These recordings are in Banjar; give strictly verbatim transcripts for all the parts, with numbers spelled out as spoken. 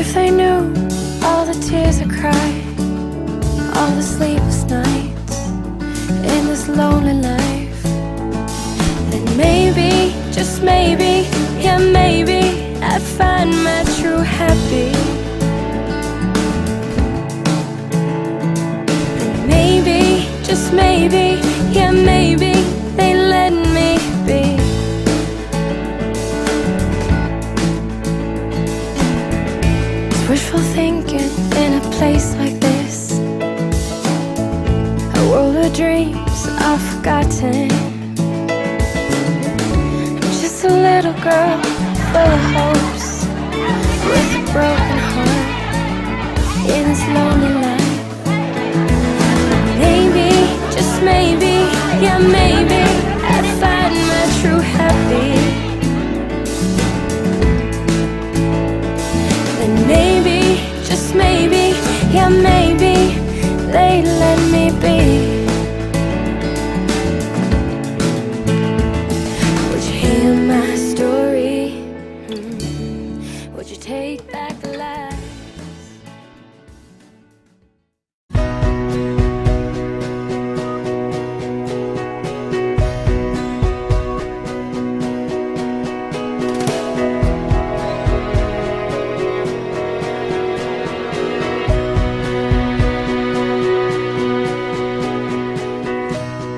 If they knew all the tears I cried, all the sleepless nights in this lonely life, then maybe, just maybe, yeah, maybe I'd find my true happy. And maybe, just maybe, yeah, maybe they let me be. It's wishful thinking in a place like this, a world where dreams are forgotten. I'm just a little girl full of hopes, with a broken heart in this lonely life. Maybe, just maybe, yeah, maybe I'd find my true happy. Then maybe, just maybe, yeah, maybe they let me be. Would you hear my story? Mm. Would you take back the lies?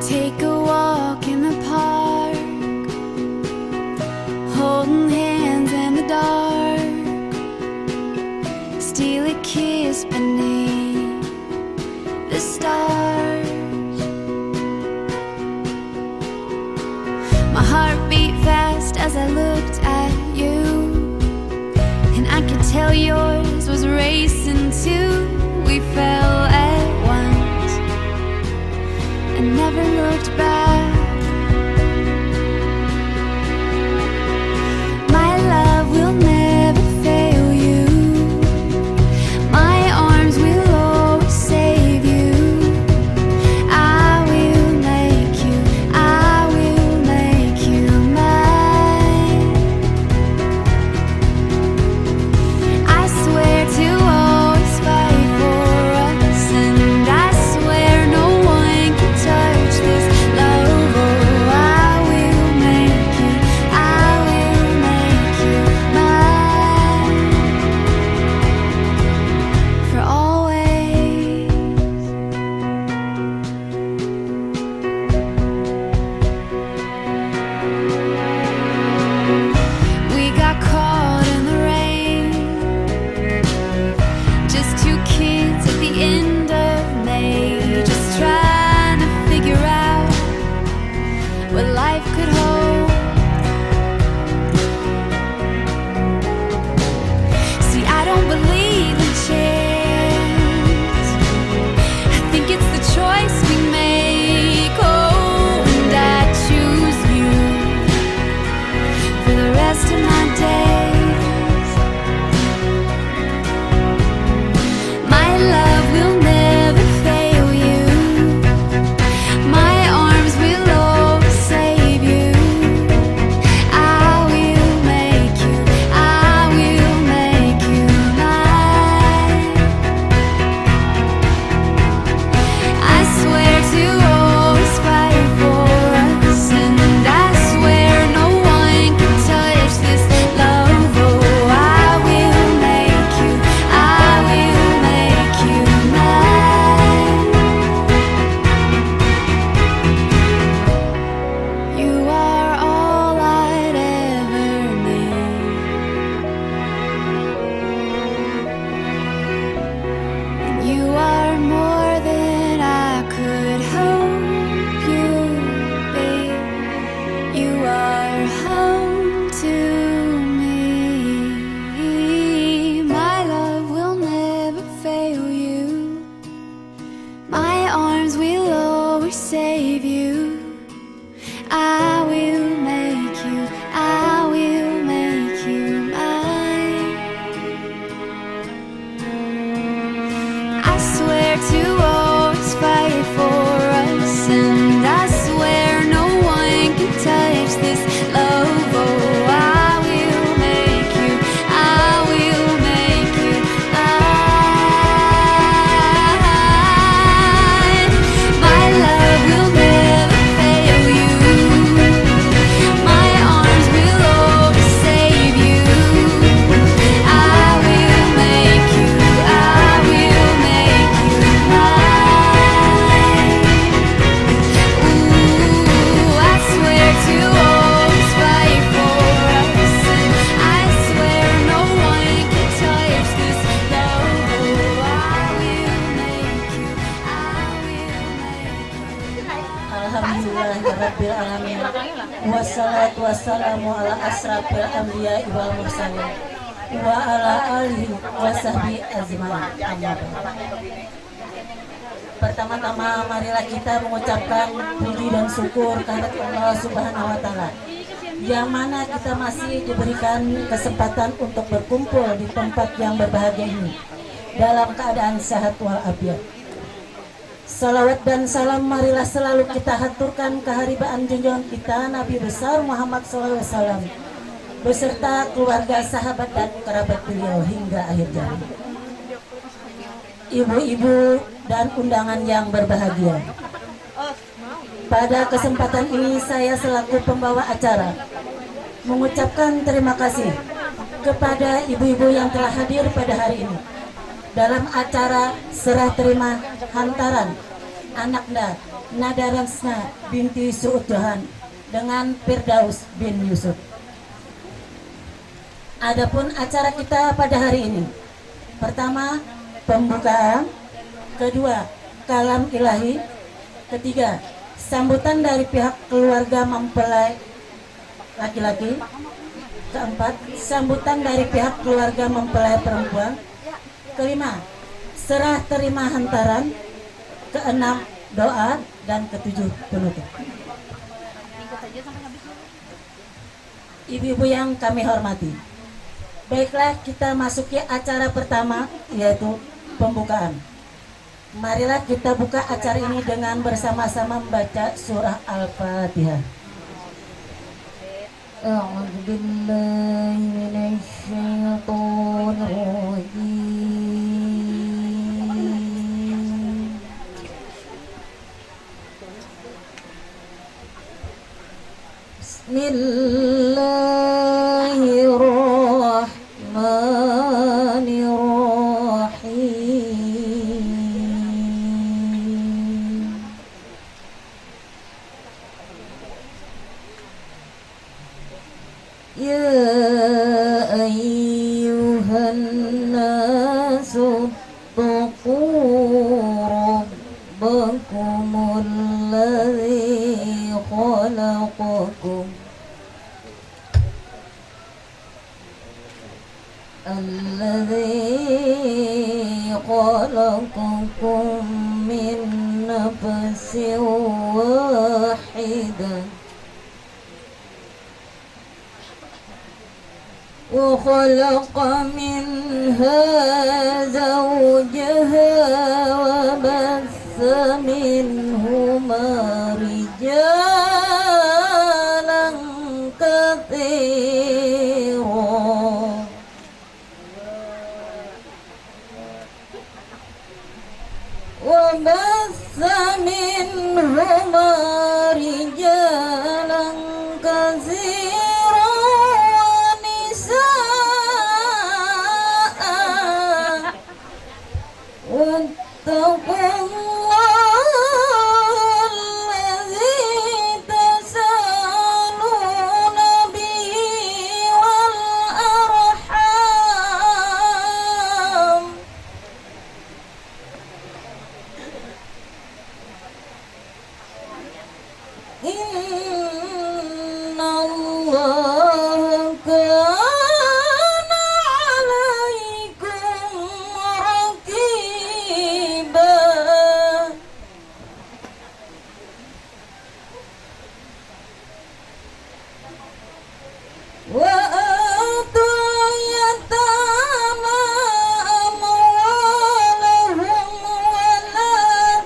Take a walk in the park, holding hands in the dark, steal a kiss beneath the stars. My heart beat fast as I looked at you, and I could tell yours was racing too. We fell at once and never looked back. My love will never fail you. My arms will always save you. I will make you, I will make you mine. I swear to always fight for us, and I swear no one can touch this love. Oh, I will make you, I will make you mine for always. We got caught in the rain, just two kids at the end of May, just trying to figure out what life could hold. See, I don't believe in chance. I think it's the choice we make. Oh, and I choose you for the rest of my days. My love will never fail you. My arms will always save you. Wassalatu wassalamu ala asrafil anbiya wal mursalin wa ala alihi wa sahbihi ajmain. Amma ba'd. Pertama-tama, marilah kita mengucapkan puji dan syukur kehadirat Allah Subhanahu wa Ta'ala, yang mana kita masih diberikan kesempatan untuk berkumpul di tempat yang berbahagia ini dalam keadaan sehat walafiat. Salawat dan salam marilah selalu kita haturkan keharibaan junjungan kita, Nabi Besar Muhammad sallallahu alaihi wasallam, beserta keluarga, sahabat, dan kerabat beliau hingga akhir zaman. Ibu-ibu dan undangan yang berbahagia, pada kesempatan ini saya selaku pembawa acara mengucapkan terima kasih kepada ibu-ibu yang telah hadir pada hari ini dalam acara serah terima hantaran Anakda Nadaransna binti Suud Johan dengan Firdaus bin Yusuf. Adapun acara kita pada hari ini, pertama, pembukaan, kedua, kalam ilahi, ketiga, sambutan dari pihak keluarga mempelai laki-laki, keempat, sambutan dari pihak keluarga mempelai perempuan, kelima, serah terima hantaran, keenam, doa, dan ketujuh, penutup. Ibu-ibu yang kami hormati, baiklah, kita masuki acara pertama, yaitu pembukaan. Marilah kita buka acara ini dengan bersama-sama membaca surah Al-Fatihah. أعوذ بالله من الشيطان الرجيم. بسم الله الرحمن الرحيم. يا أيها الناس اتقوا ربكم الذي خلقكم الذي خلقكم من نفس واحدة وخلق منها زوجها وبث منهما رجالا كثيرا وبث منهما رجالا كثيرا ونساء واتقوا الله الذي تساءلون به والأرحام إن الله كان عليكم رقيبا وآتوا اليتامى أموالهم ولا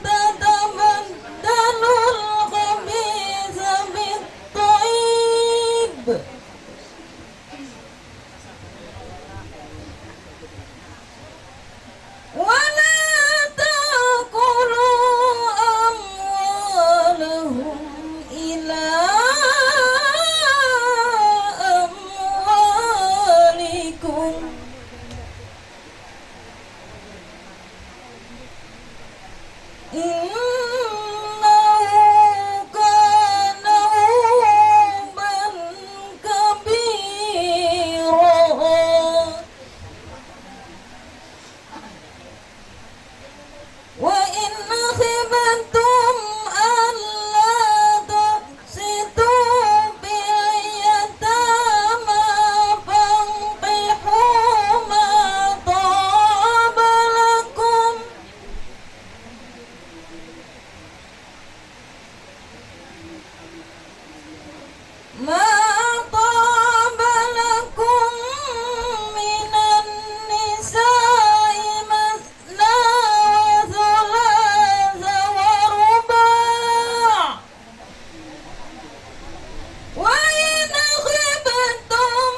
تتبدلوا الخبيث بالطيب ولا تأكلوا أموالهم إلى أموالكم إنه كان حوبا ما طاب لكم من النساء مثنى وثلاث ورباع، وإن خفتم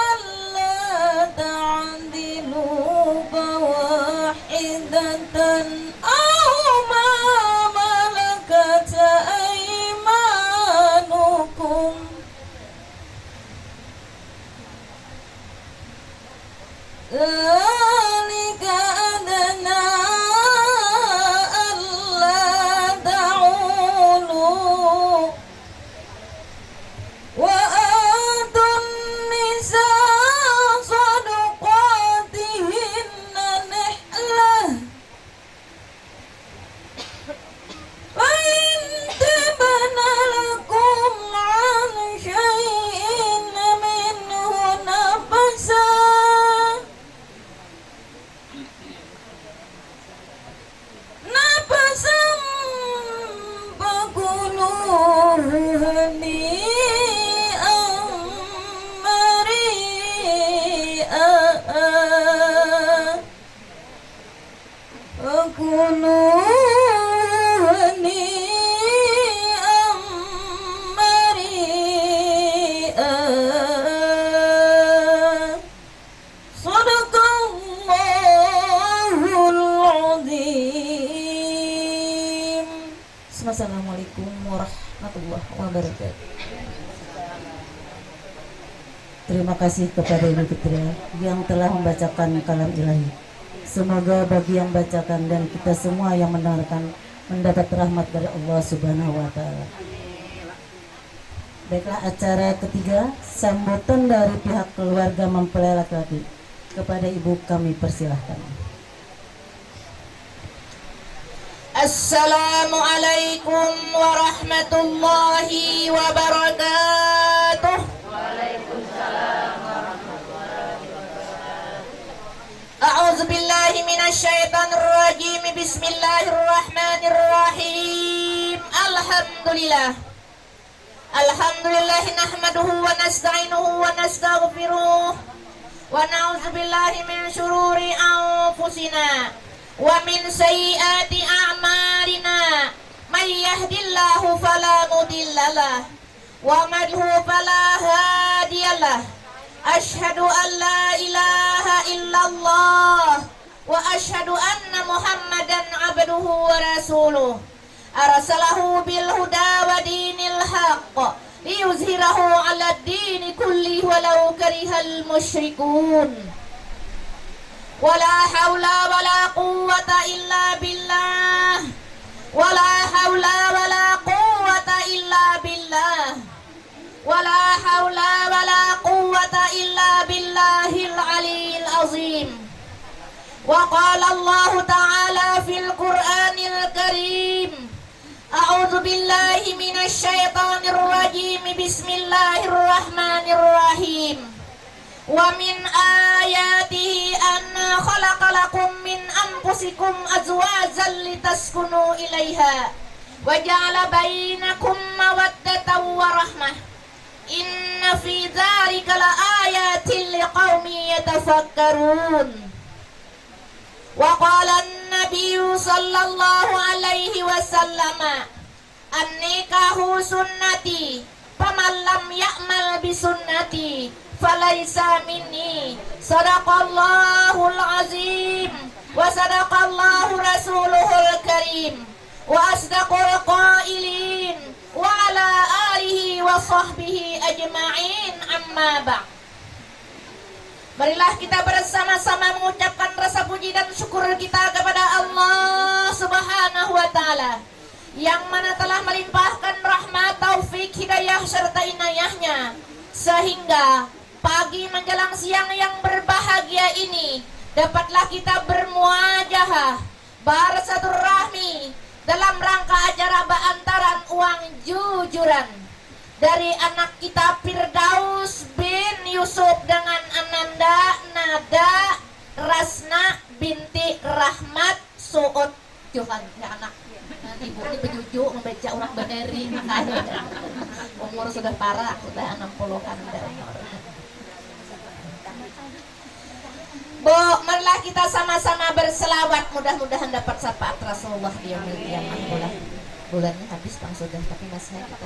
ألا تعدلوا فواحدة أو ما ملكت أيمانكم، ذلك أدنى ألا تعولوا، وآتوا النساء صدقاتهن نحلة، فإن طبن لكم عن شيء منه نفسا، نفسا فكلوه هنيئا مريئا. فكلوه هنيئا مريئا. صدق الله العظيم. Assalamualaikum warahmatullahi wabarakatuh. Terima kasih kepada Ibu Fitria yang telah membacakan kalam ilahi. Semoga bagi yang bacakan dan kita semua yang mendengarkan mendapat rahmat dari Allah Subhanahu wa Ta'ala. Baiklah, acara ketiga, sambutan dari pihak keluarga mempelai laki-laki. Kepada ibu kami persilahkan. Assalamualaikum warahmatullahi wabarakatuh. A'udzubillahi minasyaitonirrajim. Bismillahirrahmanirrahim. Alhamdulillah. Alhamdulillahi nahmaduhu wa nasta'inuhu wa nastaghfiruh. Wa na'udzubillahi min syururi anfusina wa min sayyiati a'malina. May yahdillahu fala mudhillalah wa may yudlil fala hadiyalah. Asyhadu an la ilaha illallah wa asyhadu anna Muhammadan abduhu wa rasuluh. Arsalahu bil huda wa dinil haq liyuzhirahu ala dini kulli walau karihal musyrikun. Wala haula wala quwwata illa billah. Wala haula wala quwwata illa billah. Wala haula wala quwwata illa billahil aliyil azim. Wa qala Allahu ta'ala fil Qur'anil Karim. A'udzu billahi minasy syaithanir rajim. Bismillahirrahmanirrahim. Wa min ayatihi an khalaqa lakum min anfusikum azwajan litaskunu ilaiha wa ja'ala bainakum mawaddatan wa rahmah. Inna fi dzalika laayatil liqaumi yatafakkarun. Wa qala an-nabiyyu sallallahu alaihi wasallam, "An-nikahu sunnati, faman lam ya'mal bi sunnati, falaisa minni." Sadaqallahul azim, wa sadaqallahu rasuluhul karim, wa asdaqul qailin, wa ala alihi wa sahbihi ajma'in, amma ba'd. Marilah kita bersama-sama mengucapkan rasa puji dan syukur kita kepada Allah Subhanahu wa Ta'ala, yang mana telah melimpahkan rahmat, taufik, hidayah, serta inayahnya, sehingga pagi menjelang siang yang berbahagia ini dapatlah kita bermuajahah, bersilaturahmi dalam rangka acara baantaran uang jujuran dari anak kita Firdaus bin Yusuf dengan Ananda Nada Rasna binti Rahmat Suud. Johan, ya anak. Nah, ibu ini bejuju membaca orang badari, makanya. Umur sudah parak, sudah enam puluhan dah umur. Bu, marilah kita sama-sama berselawat, mudah-mudahan dapat syafaat Rasulullah di yaumil qiyamah. Bulan, bulannya habis pang sudah, tapi masih kita.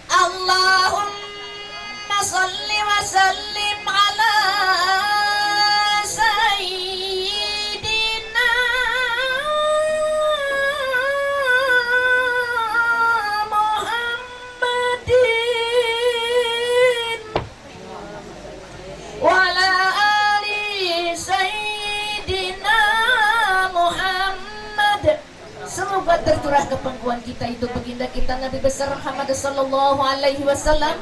Allahumma salli wa sallim ala sayyidina Muhammadin wa ala ali sayyidina Muhammad. Semoga tercurah ke pangkuan kita itu baginda kita Nabi besar Muhammad sallallahu alaihi wasallam,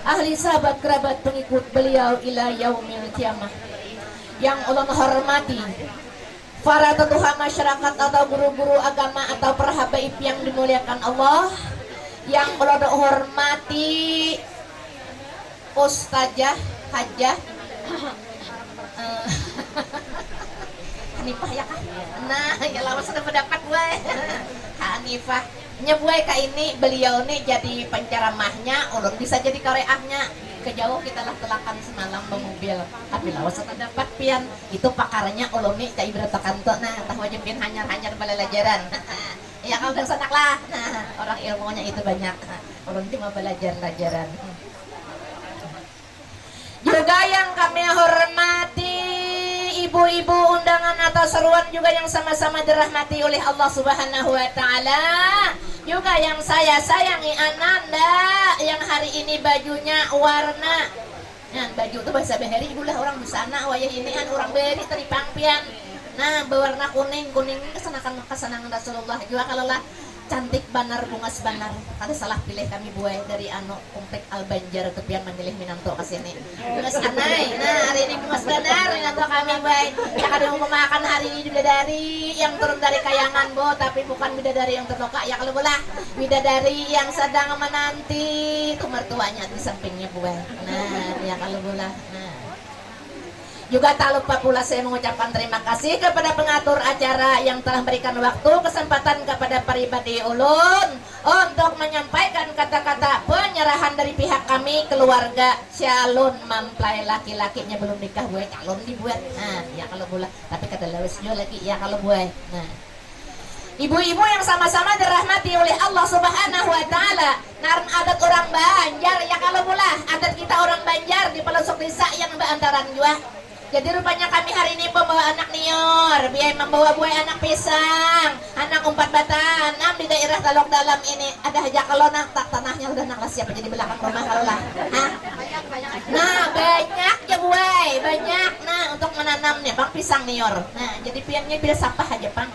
ahli sahabat kerabat pengikut beliau ila yaumil qiyamah. Yang ulun hormati para tetuha masyarakat atau guru-guru agama atau para habaib yang dimuliakan Allah, yang ulun hormati Ustazah, Hajah, eh, Hanifah ya kah? Nah, ya lawas ada pendapat gue. Hanifah. Nya buai ka ini, beliau ni jadi penceramahnya, ulun bisa jadi kareahnya. Kejauh kita lah telakan semalam bamobil, tapi lawas ada pendapat pian. Itu pakarnya ulun ni cai beratakan tu. Nah, tahu aja pian hanyar-hanyar balalajaran. Ya kalau dangsanak lah. Nah, orang ilmunya itu banyak. Ulun cuma balajar-lajaran. Juga yang kami hormati ibu-ibu undangan atau seruan juga yang sama-sama dirahmati oleh Allah Subhanahu wa taala. Juga yang saya sayangi ananda yang hari ini bajunya warna, nah, baju tu bahasa bahari gitulah, orang busana wayah ini kan orang bahari tadi pang pian. Nah, berwarna kuning, kuning ni kesenangan kesenangan Rasulullah jua kalo lah. Cantik banar, bungas banar. Kada salah pilih kami buai dari anu, Komplek Al Banjar tu pian mamilih minantu ka sini. Bungas anai. Nah, hari ini bungas banar minantu kami buai. Ya kada maumpamakan hari ini bidadari yang turun dari kayangan, Bu, tapi bukan bidadari yang terluka, ya kalo Bu lah. Bidadari yang sedang menanti tu mertuanya di sampingnya buai. Nah, ya kalo Bu lah. Nah. Juga tak lupa pula saya mengucapkan terima kasih kepada pengatur acara yang telah memberikan waktu kesempatan kepada pribadi ulun untuk menyampaikan kata-kata penyerahan dari pihak kami keluarga calon mempelai laki-lakinya belum nikah buai calon dibuat. Nah, ya kalo Bu lah, tapi kada lawes jua lagi ya kalo buai. Nah. Ibu-ibu yang sama-sama dirahmati oleh Allah Subhanahu wa taala, ngaran adat orang Banjar ya kalo Bu lah, adat kita orang Banjar di pelosok desa yang baantaran jua. Jadi rupanya kami hari ini membawa anak nior, biaya membawa buai anak pisang, anak umpat batanam di daerah Taluk Dalam ini. Ada haja kalo nah, ta-, tanahnya udah nang lah siap jadi belakang rumah kalo lah. Hah? Nah, banyak ja buai, banyak. Nah, untuk menanamnya pang pisang nior. Nah, jadi piannya bila sapah haja pang.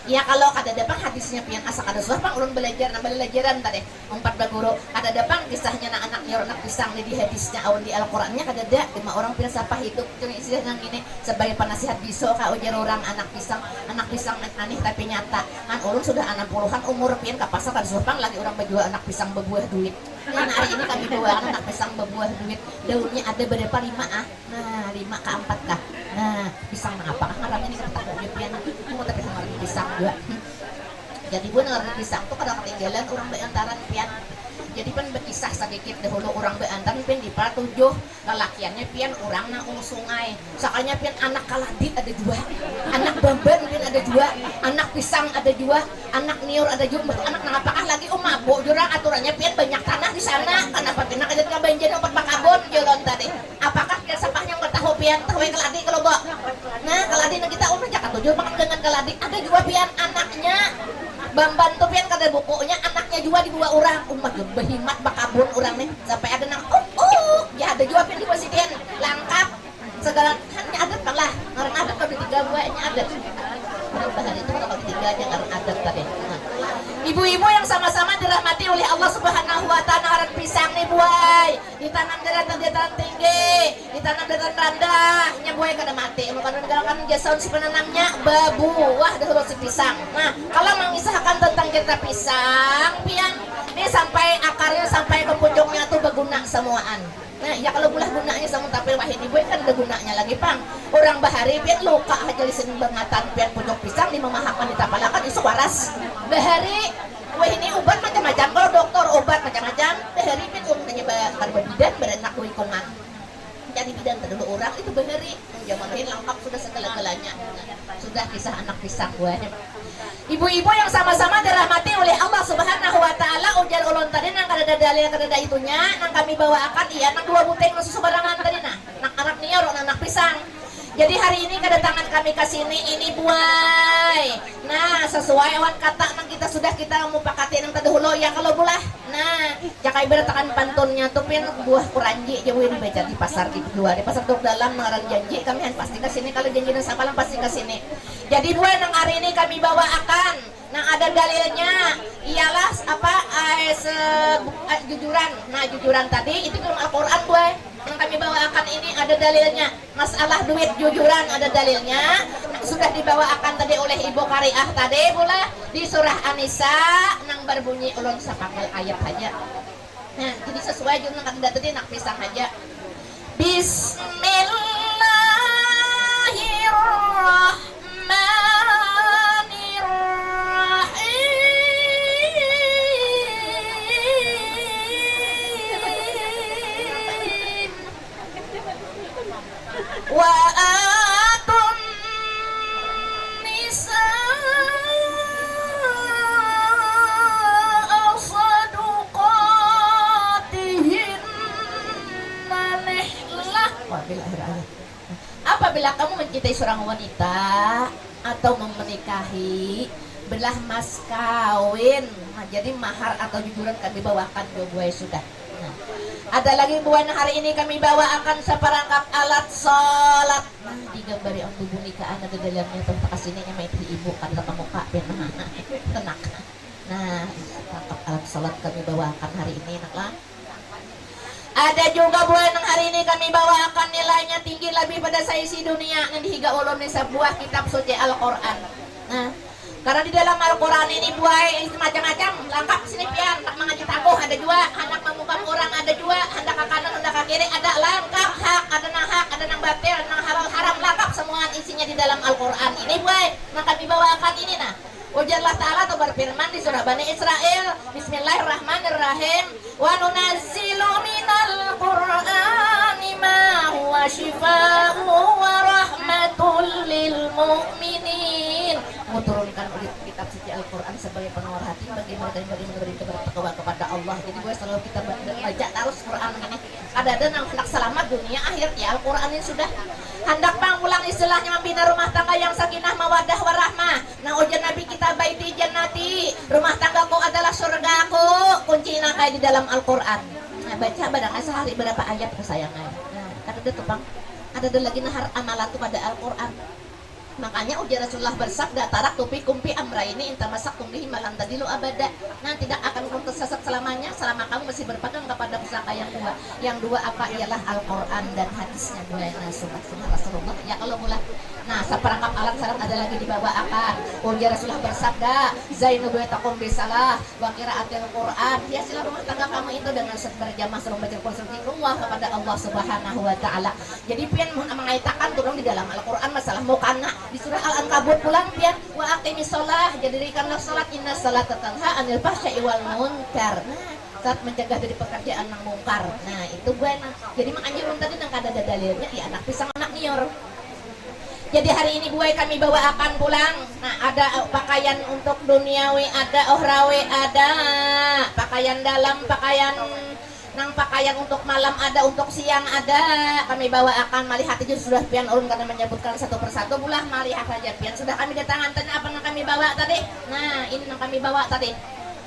Ya kalo kadada pang hadisnya pian, asa kada suah pang ulun balajar nang balalajaran tadi umpat baguru. Kadada pang kisahnya nang anak niur anak pisang ni di hadisnya awan di Al-Qurannya kadada, cuma urang filsafah hidup tu ni istilahnya nang ngini, sebagai panasihat biso kah ujar urang, anak pisang, anak pisang anih tapi nyata. Kan ulun sudah anam puluhan umur pian ka pasar kada suah pang lagi urang bajual anak pisang babuah duit. Nah, hari ini kami bawa anak pisang babuah duit, daunnya ada badapa lima ah. Nah, lima ka ampat kah. Nah, pisang nangapa kah ngarannya ni kada tahu jua pian. Aku tapi ngaran pisang jua. Hmm. Jadi buhan ngaran pisang tu kada katinggalan urang baantaran pian. Jadi pan bakisah sadikit dahulu urang baantaran pian di Pal tujuh. Lalakiannya pian urang nang ulu sungai. Sakalinya pian anak kaladi ada jua. Anak bamban pian ada jua. Anak pisang ada jua. Anak niur ada jua. Anak nangapa kah lagi, um, mabuk jua urang, aturannya pian banyak tanah di sana. Kanapa pian kada kabanjar umpat bakabun jar ulun tadi. Apakah filsafahnya umpat tahu pian? Tahu ai kaladi kalo, Bo? Nah, kaladi nang kita umur jakat tujuh makan dengan kaladi. Ada jua pian anaknya. Bamban tu pian kada bukunya, anaknya jua dibawa urang. Umpat bahimat bakabun urang nih. Sampai ada nang, uh, uh, ya ada jua pian dibawa sidin. Langkap. Segala, kan nya adat pang lah. Ngaran adat kada tiga buahnya adat. Bahari itu kada tiga aja ngaran adat tadi. Nah. Ibu-ibu yang sama-sama dirahmati oleh Allah Subhanahu wa taala, ngaran pisang nih, buai. Ditanam di dataran, dataran tinggi, ditanam di dataran randah, nya buai kada mati. Mun kada meninggalkan jasa si penanamnya, babuah dahulu si pisang. Nah, kalau mengisahkan tentang cerita pisang, pian, ni sampai akarnya sampai ke pucuknya tu baguna samuaan. Nah, ya kalau Bu lah gunanya samuaan, tapi wahini buai kada ada gunanya lagi pang. Urang bahari pian luka haja lisin bangatan pian pucuk pisang dimamahakan ditapalakan isuk waras. Bahari wahini ubat macam-macam, kalau Anak pisang buah. Ibu-ibu yang sama-sama dirahmati oleh Allah Subhanahu wa Ta'ala, ujar ulun tadi nang kadada dalil, kadada itunya, nang kami bawa akan iya nang dua buting susu barangan tadi nah, anak-anak nior, anak pisang. Jadi hari ini kedatangan kami ke sini ini buai. Nah, sesuai awan kata nang kita sudah kita mupakati nang terdahulu ya kalau bulah. Nah, jaka ibarat akan pantunnya tu pin buah kuranji ja buin dibaca di pasar di dua di pasar Teluk Dalam ngaran janji kami han pasti ke sini kalau janji nang sapalang pasti ke sini. Jadi buah nang hari ini kami bawa akan nang ada dalilnya ialah apa eh, se, eh, jujuran. Nah, jujuran tadi itu dalam Al-Qur'an buah. Nang kami bawa akan ini ada dalilnya. Masalah duit jujuran ada dalilnya. Sudah dibawa akan tadi oleh Ibu Kariah tadi pula di surah An-Nisa nang berbunyi ulun sapanggal ayat saja. Nah, jadi sesuai juga nang kata tadi nak pisang aja. Bismillahirrahmanirrahim. Wa atun nisa sadukatihinna nihlah. Wah, bila akhir ayat. Apabila kamu mencintai seorang wanita atau menikahi, belah mas kawin. Nah, jadi mahar atau jujuran kami bawakan dua buah sudah. Nah, ada lagi buah hari ini kami bawa akan seperangkap alat sholat. Nah, digambari ambu bunikaan ada dalamnya tuh kasihnya nyamai di ibu kada kamu kak pernah tenang. Nah, seperangkap alat sholat kami bawakan hari ini nak lah. Ada juga buah yang hari ini kami bawakan nilainya tinggi lebih pada saisi dunia nang dihiga ulun ni sebuah kitab suci Al-Quran. Nah, karena di dalam Al-Quran ini buah macam-macam, lengkap sini pian, hendak mengaji tabuh ada juga, hendak memukam orang ada juga, hendak ke kanan, hendak ke kiri ada, lengkap hak, ada nang hak, ada nang batil, ada nang halal haram, lengkap semua isinya di dalam Al-Quran ini buah. Maka dibawakan ini nah, ujar Allah Ta'ala atau berfirman di surah Bani Israel, Bismillahirrahmanirrahim. Wa nunazzilu minal Qur'ani ma huwa syifa'u wa rahmatul lil mu'minin. Muturunkan ulih kitab suci Al-Quran sebagai penawar hati bagi mereka yang beriman dan bertakwa kepada Allah. Jadi buat selalu kita baca terus Quran ini. Kada ada nang hendak selamat dunia akhir ya Al-Quran ini sudah. Hendak pang pulang istilahnya membina rumah tangga yang sakinah mawadah warahmah. Nah ujar Nabi kita baiti jannati, rumah tanggaku adalah surgaku, kunci nakai di dalam Al-Quran. Nah, baca barangnya sehari berapa ayat kesayangan. Nah, kada ada tuh pang, kada ada lagi nahar amalan tuh pada Al-Quran. Makanya ujar Rasulullah bersabda, tarak tupi kumpi amra ini inta masak tumbihi malam tadi lu abada. Nah, tidak akan kau tersesat selamanya selama kamu masih berpegang kepada pusaka yang dua. Yang dua apa ialah Al-Quran dan hadisnya dua yang sunnah sunnah Rasulullah. Ya kalau mulai. Nah, seperangkap alat syarat ada lagi dibawa akan. Ujar Rasulullah bersabda, Zainu dua takum bisalah, wa qiraatil Quran. Hiasilah rumah tangga kamu itu dengan berjamaah serung baca Quran zikrullah kepada Allah Subhanahu wa taala. Jadi pian mengaitakan turun di dalam Al-Quran masalah mukana di surah Al-Ankabut pulang pian wa aqimis sholah, jadirikanlah sholat inna sholat tanha anil fahsyai wal munkar. Nah, saat mencegah dari pekerjaan nang mungkar. Nah, itu gue nah. Jadi makanya ulun tadi nang kada ada dalilnya ya anak pisang anak nior. Jadi hari ini buai kami bawa akan pulang. Nah, ada pakaian untuk duniawi, ada ohrawi, ada pakaian dalam, pakaian nang pakaian untuk malam ada, untuk siang ada. Kami bawa akan malihat itu sudah pian ulun karena menyebutkan satu persatu pulang malihat saja pian sudah kami datangan tanya apa yang kami bawa tadi. Nah, ini yang kami bawa tadi.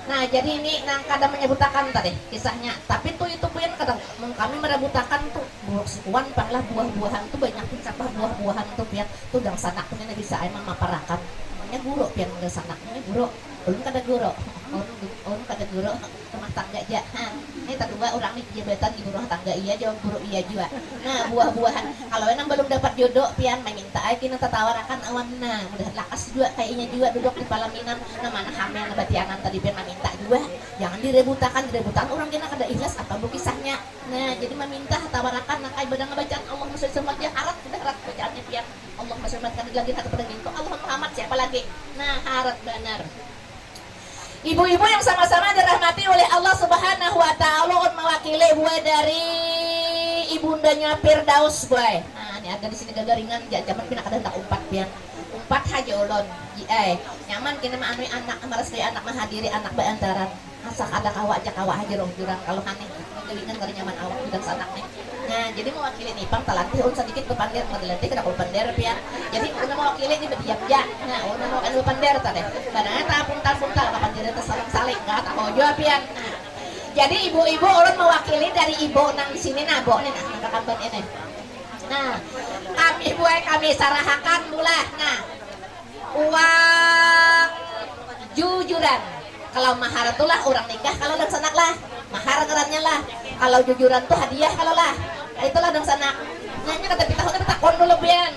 Nah, jadi ini nang kada menyebutakan tadi kisahnya. Tapi tuh itu pian kada kami merebutakan tuh buruk sekuan pang lah buah-buahan tuh banyak pun sampah buah-buahan tuh pian tuh dang sanak punya bisa emang maparakan. Namanya guru pian udah sanak namanya guru. Ulun kada guru. Ulun, ulun kada guru. Rumah tangga ja. Ha. Ini terdua orang nih jabatan ibu rumah tangga iya jawab guru iya juga. Nah, buah-buahan. Kalau yang belum dapat jodoh pian meminta aja kita tatawarakan awan nah, mudah lakas juga kayaknya juga duduk di palaminan. Nah, mana hamil nah batianan tadi pian meminta juga. Jangan direbutakan, direbutakan orang kena kada ikhlas apa bu kisahnya. Nah, jadi meminta tawarakan nah kayak badang bacaan Allah masuk semua dia harat sudah harat bacaannya pian. Allah masuk kada lagi satu pada gitu. Allah Muhammad siapa lagi? Nah, harat benar. Ibu-ibu yang sama-sama dirahmati oleh Allah Subhanahu wa taala, ulun mewakili buah dari ibundanya Firdaus buah. Nah, ini ada di sini gagaringan, jangan pina kada hendak umpat pian. Umpat haja ulun. Ji ai, nyaman kena maanui anak, marasai anak, mahadiri anak baantaran. Asa kada kawa ja kawa haja urang jurang kalu haneh. Galingan kada nyaman awak judang sanak nih. Nah, jadi mawakili ni pang talantih ulun sadikit bapander, mun talantih kada kawa pander pian. Jadi ulun mawakili ni badiam ja. Nah, ulun mawakili bapander tadeh. Banar tapuntal-puntal ka pander atas saling saling ka tahu jua pian. Nah, jadi ibu-ibu ulun mawakili dari ibu nang di sini nah, bu ni nah, nang kakamban ini. Nah, kami buai kami sarahakan bulah. Nah, uang jujuran. Kalau mahar tu lah urang nikah kalau dangsanak lah. Mahar ngarannya lah. Kalau jujuran tu hadiah kalau lah. Nah, itulah dangsanak. Nah, ini kada pitahu tapi takon dulu pian.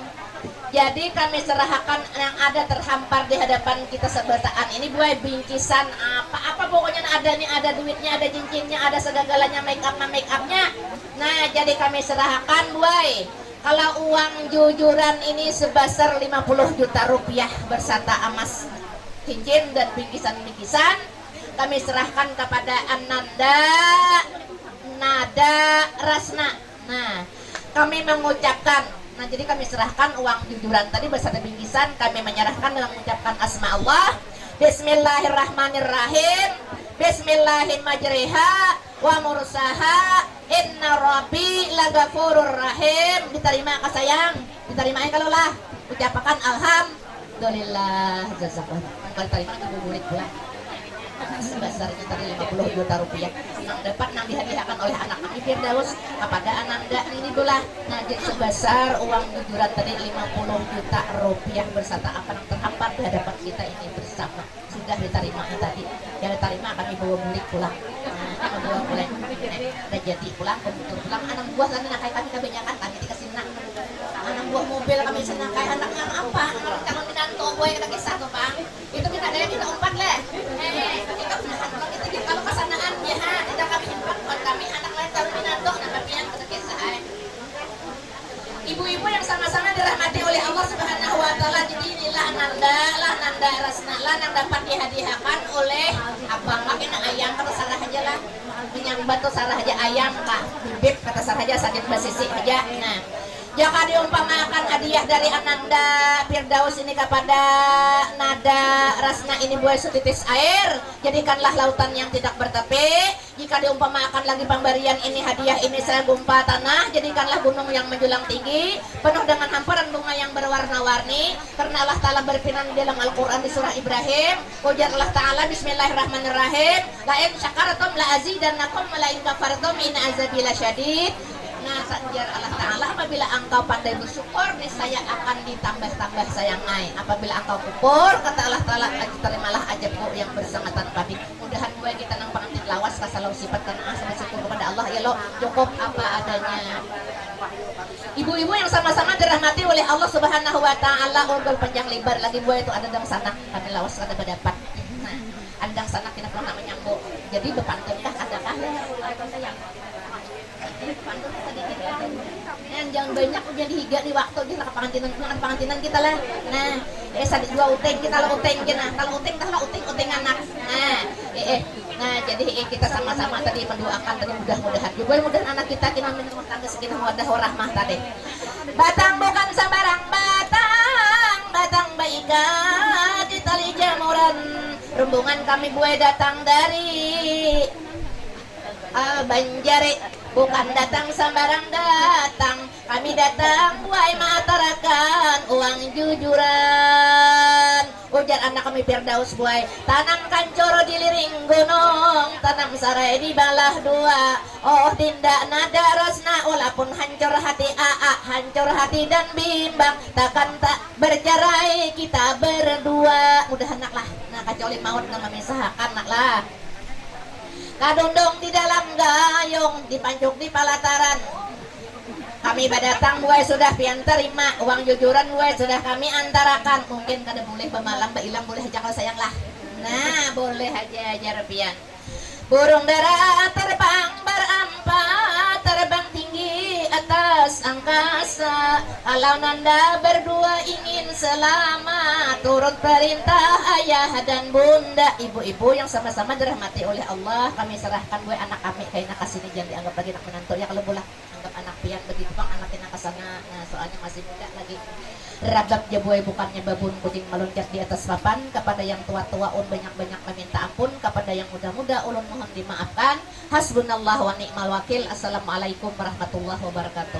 Jadi kami serahakan yang ada terhampar di hadapan kita seberataan ini buai bingkisan apa-apa pokoknya ada nih ada duitnya ada cincinnya ada segagalanya make up make upnya. Nah jadi kami serahakan buai kalau uang jujuran ini sebesar lima puluh juta rupiah bersata amas cincin dan bingkisan-bingkisan kami serahkan kepada Ananda Nada Rasna. Nah, kami mengucapkan, nah jadi kami serahkan uang jujuran tadi beserta bingkisan, kami menyerahkan dengan mengucapkan asma Allah. Bismillahirrahmanirrahim. Bismillahimajriha wa mursaha. Inna rabbi lagafurur rahim. Diterima ka sayang. Diterima ai kalau lah. Ucapakan alham. Alhamdulillah, jazakallah. Mangkali tarima nang bubulik pulang. Sebesarnya tadi lima puluh juta rupiah nang dapat nang dihadiahkan oleh anak kami Firdaus kepada Ananda ini bulah. Nah, jadi sebesar uang jujuran tadi lima puluh juta rupiah bersata apa nang terhampar di hadapan kita ini bersama. Sudah ditarima tadi. Ya tarima kami bawa bulik pulang. Nah, bawa pulang. Nah, jadi pulang, komputer pulang, anak buah kami nakai kami kebanyakan kami dikasih nak. Anak buah mobil kami senang kayak anak yang apa? Anak calon minantu boy kita kisah tuh bang. Itu kita ada yang kita umpat leh. Eh, itu kita kalau kesanaan ya, ha, tidak kami umpat buat kami anak lain calon minantu, nah tapi yang kita kisah. Eh. Ibu-ibu yang sama-sama dirahmati oleh Allah Subhanahu wa taala. Jadi inilah Nanda lah Nanda Rasna lah yang dapat dihadiahkan oleh abang lah kena ayam kata salah aja lah menyambat tuh salah aja ayam kah bibit kata salah aja sakit basisi aja. Nah, jaka diumpamakan hadiah dari Ananda Firdaus ini kepada Nada Rasna ini buai setitis air, jadikanlah lautan yang tidak bertepi. Jika diumpamakan lagi pambarian ini hadiah ini saya gumpa tanah, jadikanlah gunung yang menjulang tinggi, penuh dengan hamparan bunga yang berwarna-warni, karena Allah Ta'ala berfirman di dalam Al-Quran di surah Ibrahim, ujar Allah Ta'ala, Bismillahirrahmanirrahim, la in syakartum la azidannakum wa la in kafartum in azabi lasyadid. Nah, ujar Allah Ta'ala, apabila engkau pandai bersyukur, niscaya akan ditambah-tambah sayang ai. Apabila engkau kufur, kata Allah Ta'ala, terimalah ajabku yang bersangatan padi. Mudahan buai kita nang pangantin lawas kasalau sifat kanaa sama syukur kepada Allah ya lo cukup apa adanya. Ibu-ibu yang sama-sama dirahmati oleh Allah Subhanahu wa taala, urgul panjang lebar lagi buai itu ada dangsanak kami lawas kada badapat. Nah, ada dangsanak kita pernah menyambung. Jadi bepantun kah kada kah ya? Yang jangan banyak ujian di higa nih waktu kita ke pangantinan, ke pangantinan kita lah. Nah, eh sadih dua uteng kita lah uteng je nah. Kalau uteng tah lah uteng uteng anak. Nah, eh, eh. Nah, jadi eh, kita sama-sama tadi mendoakan tadi mudah-mudahan juga mudahan anak kita kena rumah tangga sakinah mawaddah warahmah tadi. Batang bukan sembarang batang, batang baikat di tali jamuran. Rombongan kami buai datang dari Al Banjari, bukan datang sembarang datang. Kami datang buai maatarakan uang jujuran. Ujar anak kami Firdaus buai, tanam kancur di liring gunung, tanam sarai di balah dua. Oh dinda nada rasna, walaupun hancur hati aa, hancur hati dan bimbang, takkan tak bercerai kita berdua. Mudah anak lah, nah kecuali maut nang memisahakan nak lah. Kadundung di dalam gayung, dipancuk di palataran. Kami badatang buai sudah pian tarima, uang jujuran buai sudah kami antarakan. Mungkin kada bulih bamalam bailang bulih haja kalo sayang lah. Nah, bulih haja jar pian. Burung dara terbang berampat, terbang tinggi atas angkasa. Kalau nanda berdua ingin selamat, turut perintah ayah dan bunda. Ibu-ibu yang sama-sama dirahmati oleh Allah, kami serahkan buai anak kami kaina kasini, jangan dianggap lagi anak menantu ya kalau bulah anggap anak Pian begitu pang anak ina kasana, nah, soalnya masih muda lagi. Rabab jabuai bukannya babun, kucing maluncat di atas papan. Kapada yang tua-tua un banyak-banyak meminta ampun, kapada yang muda-muda ulun mohon dimaafkan. Hasbunallah wa ni'mal wakil. Assalamualaikum warahmatullahi wabarakatuh.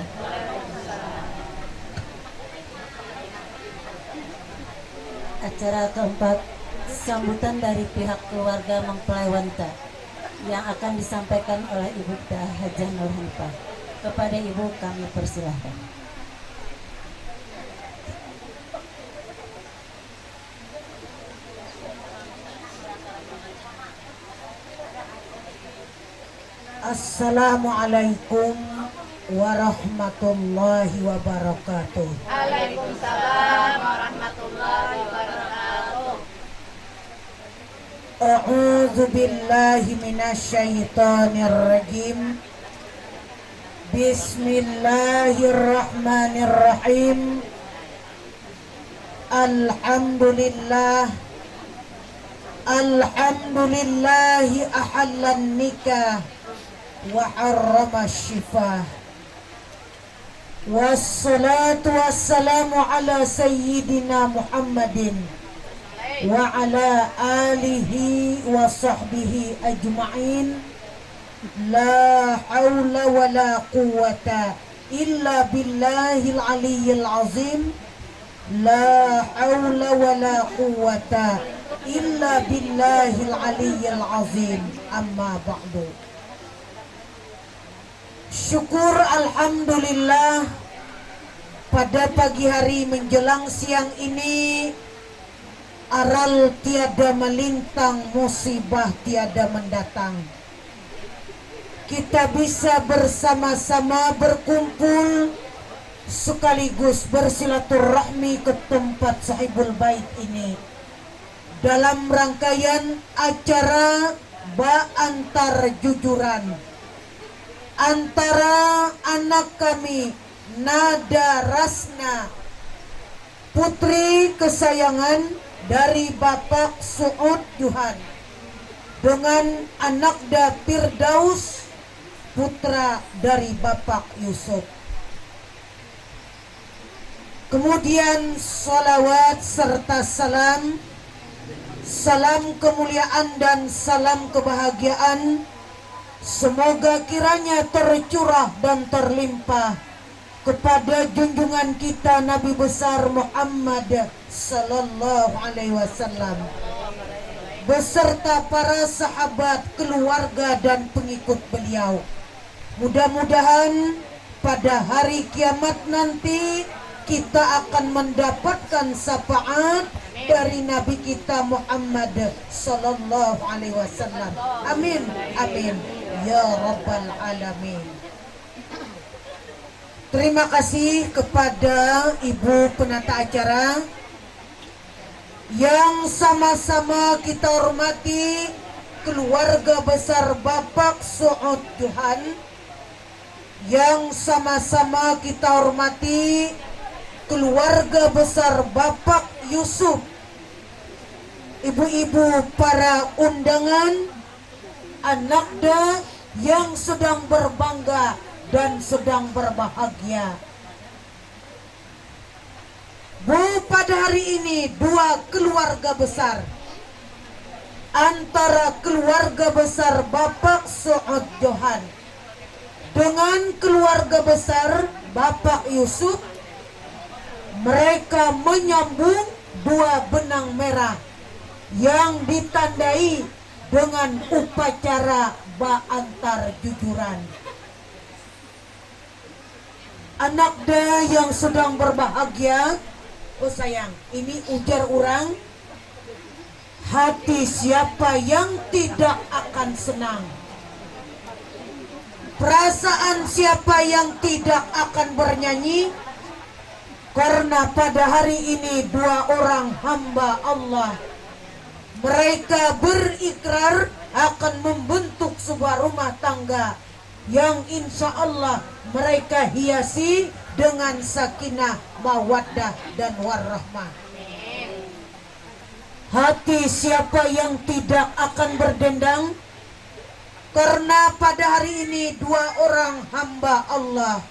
Acara keempat, sambutan dari pihak keluarga mempelai wanita yang akan disampaikan oleh Ibu kita Hajah Nurhanifah. Kepada Ibu kami persilahkan. Assalamualaikum warahmatullahi wabarakatuh. Waalaikumsalam warahmatullahi wabarakatuh. A'udzu billahi minasyaitonir rajim. Bismillahirrahmanirrahim. Alhamdulillah. Alhamdulillahi ahallan nikah wa harrama syifah. Wassalatu wassalamu ala sayyidina Muhammadin wa ala alihi wa sahbihi ajma'in. La haula wa la quwwata illa billahil aliyyil azim. La haula wa la quwwata illa billahil aliyyil azim. Amma ba'du. Syukur alhamdulillah, pada pagi hari menjelang siang ini aral tiada melintang, musibah tiada mendatang. Kita bisa bersama-sama berkumpul sekaligus bersilaturahmi ke tempat sahibul bait ini dalam rangkaian acara baantar jujuran antara anak kami Nada Rasna, putri kesayangan dari Bapak Suud Juhan, dengan Anakda Firdaus, putra dari Bapak Yusuf. Kemudian salawat serta salam, salam kemuliaan dan salam kebahagiaan, semoga kiranya tercurah dan terlimpah kepada junjungan kita Nabi Besar Muhammad sallallahu alaihi wasallam beserta para sahabat, keluarga dan pengikut beliau. Mudah-mudahan pada hari kiamat nanti kita akan mendapatkan syafaat dari Nabi kita Muhammad sallallahu alaihi wasallam. Amin, amin, ya rabbal alamin. Terima kasih kepada Ibu Penata Acara. Yang sama-sama kita hormati keluarga besar Bapak Suud Johan, yang sama-sama kita hormati keluarga besar Bapak Yusuf, ibu-ibu para undangan, anakda yang sedang berbangga dan sedang berbahagia. Bu, pada hari ini dua keluarga besar antara keluarga besar Bapak Suud Johan dengan keluarga besar Bapak Yusuf, mereka menyambung dua benang merah yang ditandai dengan upacara baantar jujuran. Anakda yang sedang berbahagia, oh sayang, ini ujar urang, hati siapa yang tidak akan senang? Perasaan siapa yang tidak akan bernyanyi? Karena pada hari ini dua orang hamba Allah, mereka berikrar akan membentuk sebuah rumah tangga yang insya Allah mereka hiasi dengan sakinah, mawaddah, dan warahmah. Hati siapa yang tidak akan berdendang? Karena pada hari ini dua orang hamba Allah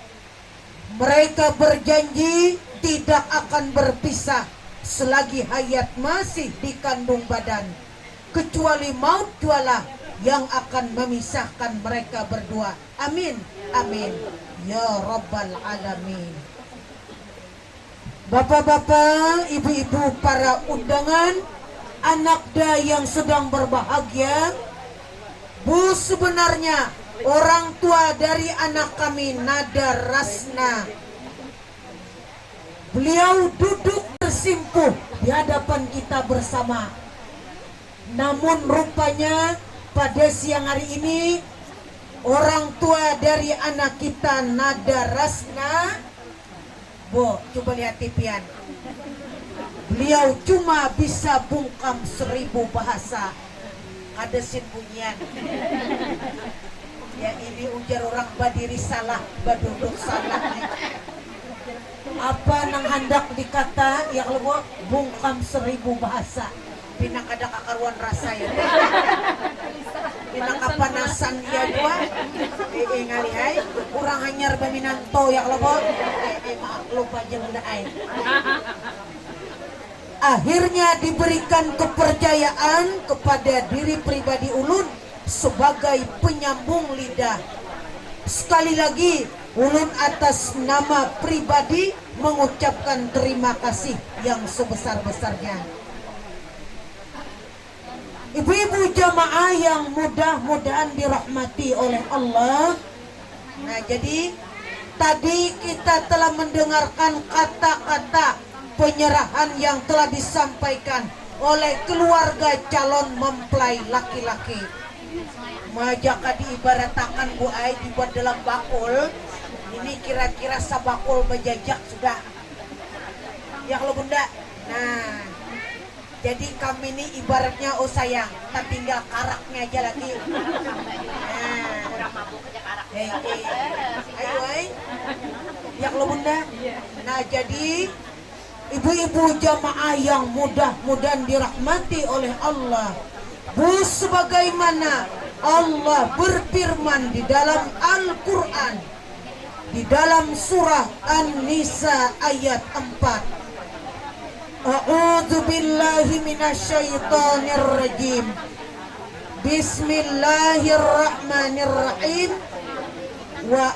Mereka berjanji tidak akan berpisah selagi hayat masih dikandung badan, kecuali maut jualah yang akan memisahkan mereka berdua. Amin, amin, ya Rabbal Alamin. Bapak-bapak, ibu-ibu, para undangan, anakda yang sedang berbahagia, Bu, sebenarnya orang tua dari anak kami, Nada Rasna. Beliau duduk tersimpuh di hadapan kita bersama. Namun rupanya pada siang hari ini orang tua dari anak kita, Nada Rasna, Bo, coba lihat pian. Beliau cuma bisa bungkam seribu bahasa. Kada sin bunyian. Ya, ini ujar orang badiri salah, baduduk salah nih. Apa nang handak dikata, ya kalau Bo, bungkam seribu bahasa. Pina kada kakaruan rasa ya. Pina kapanasan iya jua. Eh, eh, ngalih ai. Urang hanyar baminanto ya kalau Bo. Eh, eh, maklum aja bunda ai. Akhirnya diberikan kepercayaan kepada diri pribadi ulun sebagai penyambung lidah. Sekali lagi, ulun atas nama pribadi mengucapkan terima kasih yang sebesar-besarnya. Ibu-ibu jamaah yang mudah-mudahan dirahmati oleh Allah. Nah, jadi tadi kita telah mendengarkan kata-kata penyerahan yang telah disampaikan oleh keluarga calon mempelai laki-laki. Majaka diibaratakan, Bu ai, dibuat dalam bakul. Ini kira-kira sabakul bajajak sudah. Ya kalau Bunda. Nah, jadi kami ni ibaratnya, oh sayang, tatinggal karaknya aja lagi. Nah. Hei, hei. Ayo ai. Ya kalau Bunda. Nah, jadi ibu-ibu jamaah yang mudah-mudahan dirahmati oleh Allah. Bu, sebagaimana Allah berfirman di dalam Al-Quran, di dalam surah An-Nisa ayat empat. A'udzu billahi minasyaitonir rajim. Bismillahirrahmanirrahim. Wa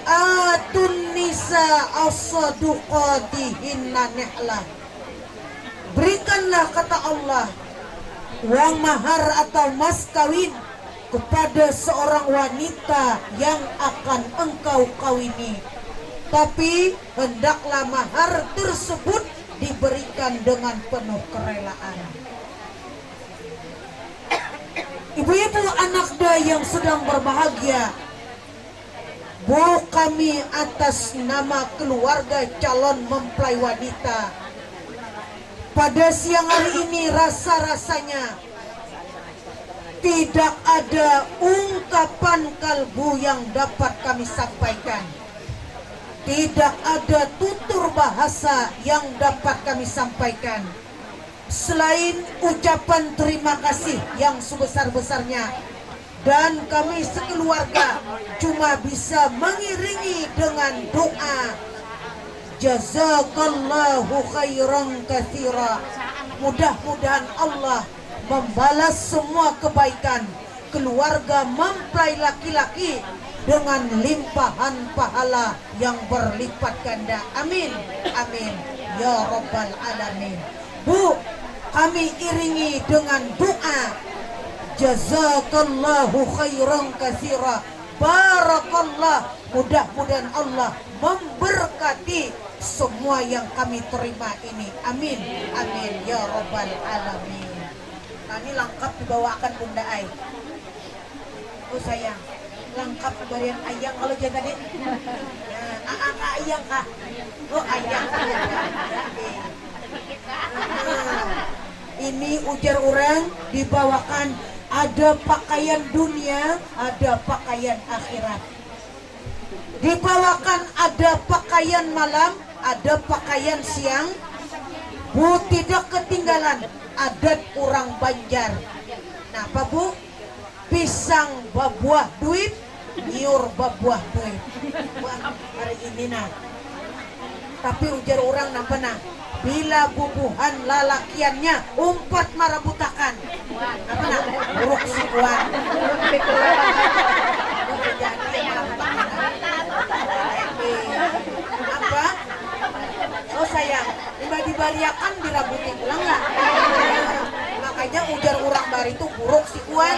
atun nisa asaduqatihinna nihlah. Berikanlah, kata Allah, uang mahar atau mas kawin kepada seorang wanita yang akan engkau kawini, tapi hendaklah mahar tersebut diberikan dengan penuh kerelaan. Ibu-ibu anakda yang sedang berbahagia, Bu, kami atas nama keluarga calon mempelai wanita pada siang hari ini rasa-rasanya tidak ada ungkapan kalbu yang dapat kami sampaikan. Tidak ada tutur bahasa yang dapat kami sampaikan selain ucapan terima kasih yang sebesar-besarnya. Dan kami sekeluarga cuma bisa mengiringi dengan doa, "Jazakallahu khairan katsira." Mudah-mudahan Allah membalas semua kebaikan keluarga mempelai laki-laki dengan limpahan pahala yang berlipat ganda. Amin. Amin. Ya Rabbal Alamin. Bu, kami iringi dengan doa. Jazakallahu khairan katsira. Barakallah. Mudah-mudahan Allah memberkati semua yang kami terima ini. Amin. Amin. Ya Rabbal Alamin. Nah, ini lengkap dibawakan Bunda ai. Oh sayang, lengkap barian ayang kalau jar tadi. Nah, aa kah ayang kah? Oh ayang. Nah, ini ujar orang dibawakan ada pakaian dunia, ada pakaian akhirat. Dibawakan ada pakaian malam, ada pakaian siang. Bu, tidak ketinggalan adat orang Banjar. Napa, Bu? Pisang babuah duit, nyiur babuah duit. Wah, hari ini nah. Tapi ujar urang napa nah, bila bubuhan lalakiannya umpat marabutakan, napa nah, buruk sikuan. Jadi marabutakan. Apa? Oh sayang, imbah dibariakan dirabuti pulang lah. Makanya ujar urang bari tu buruk sikuan.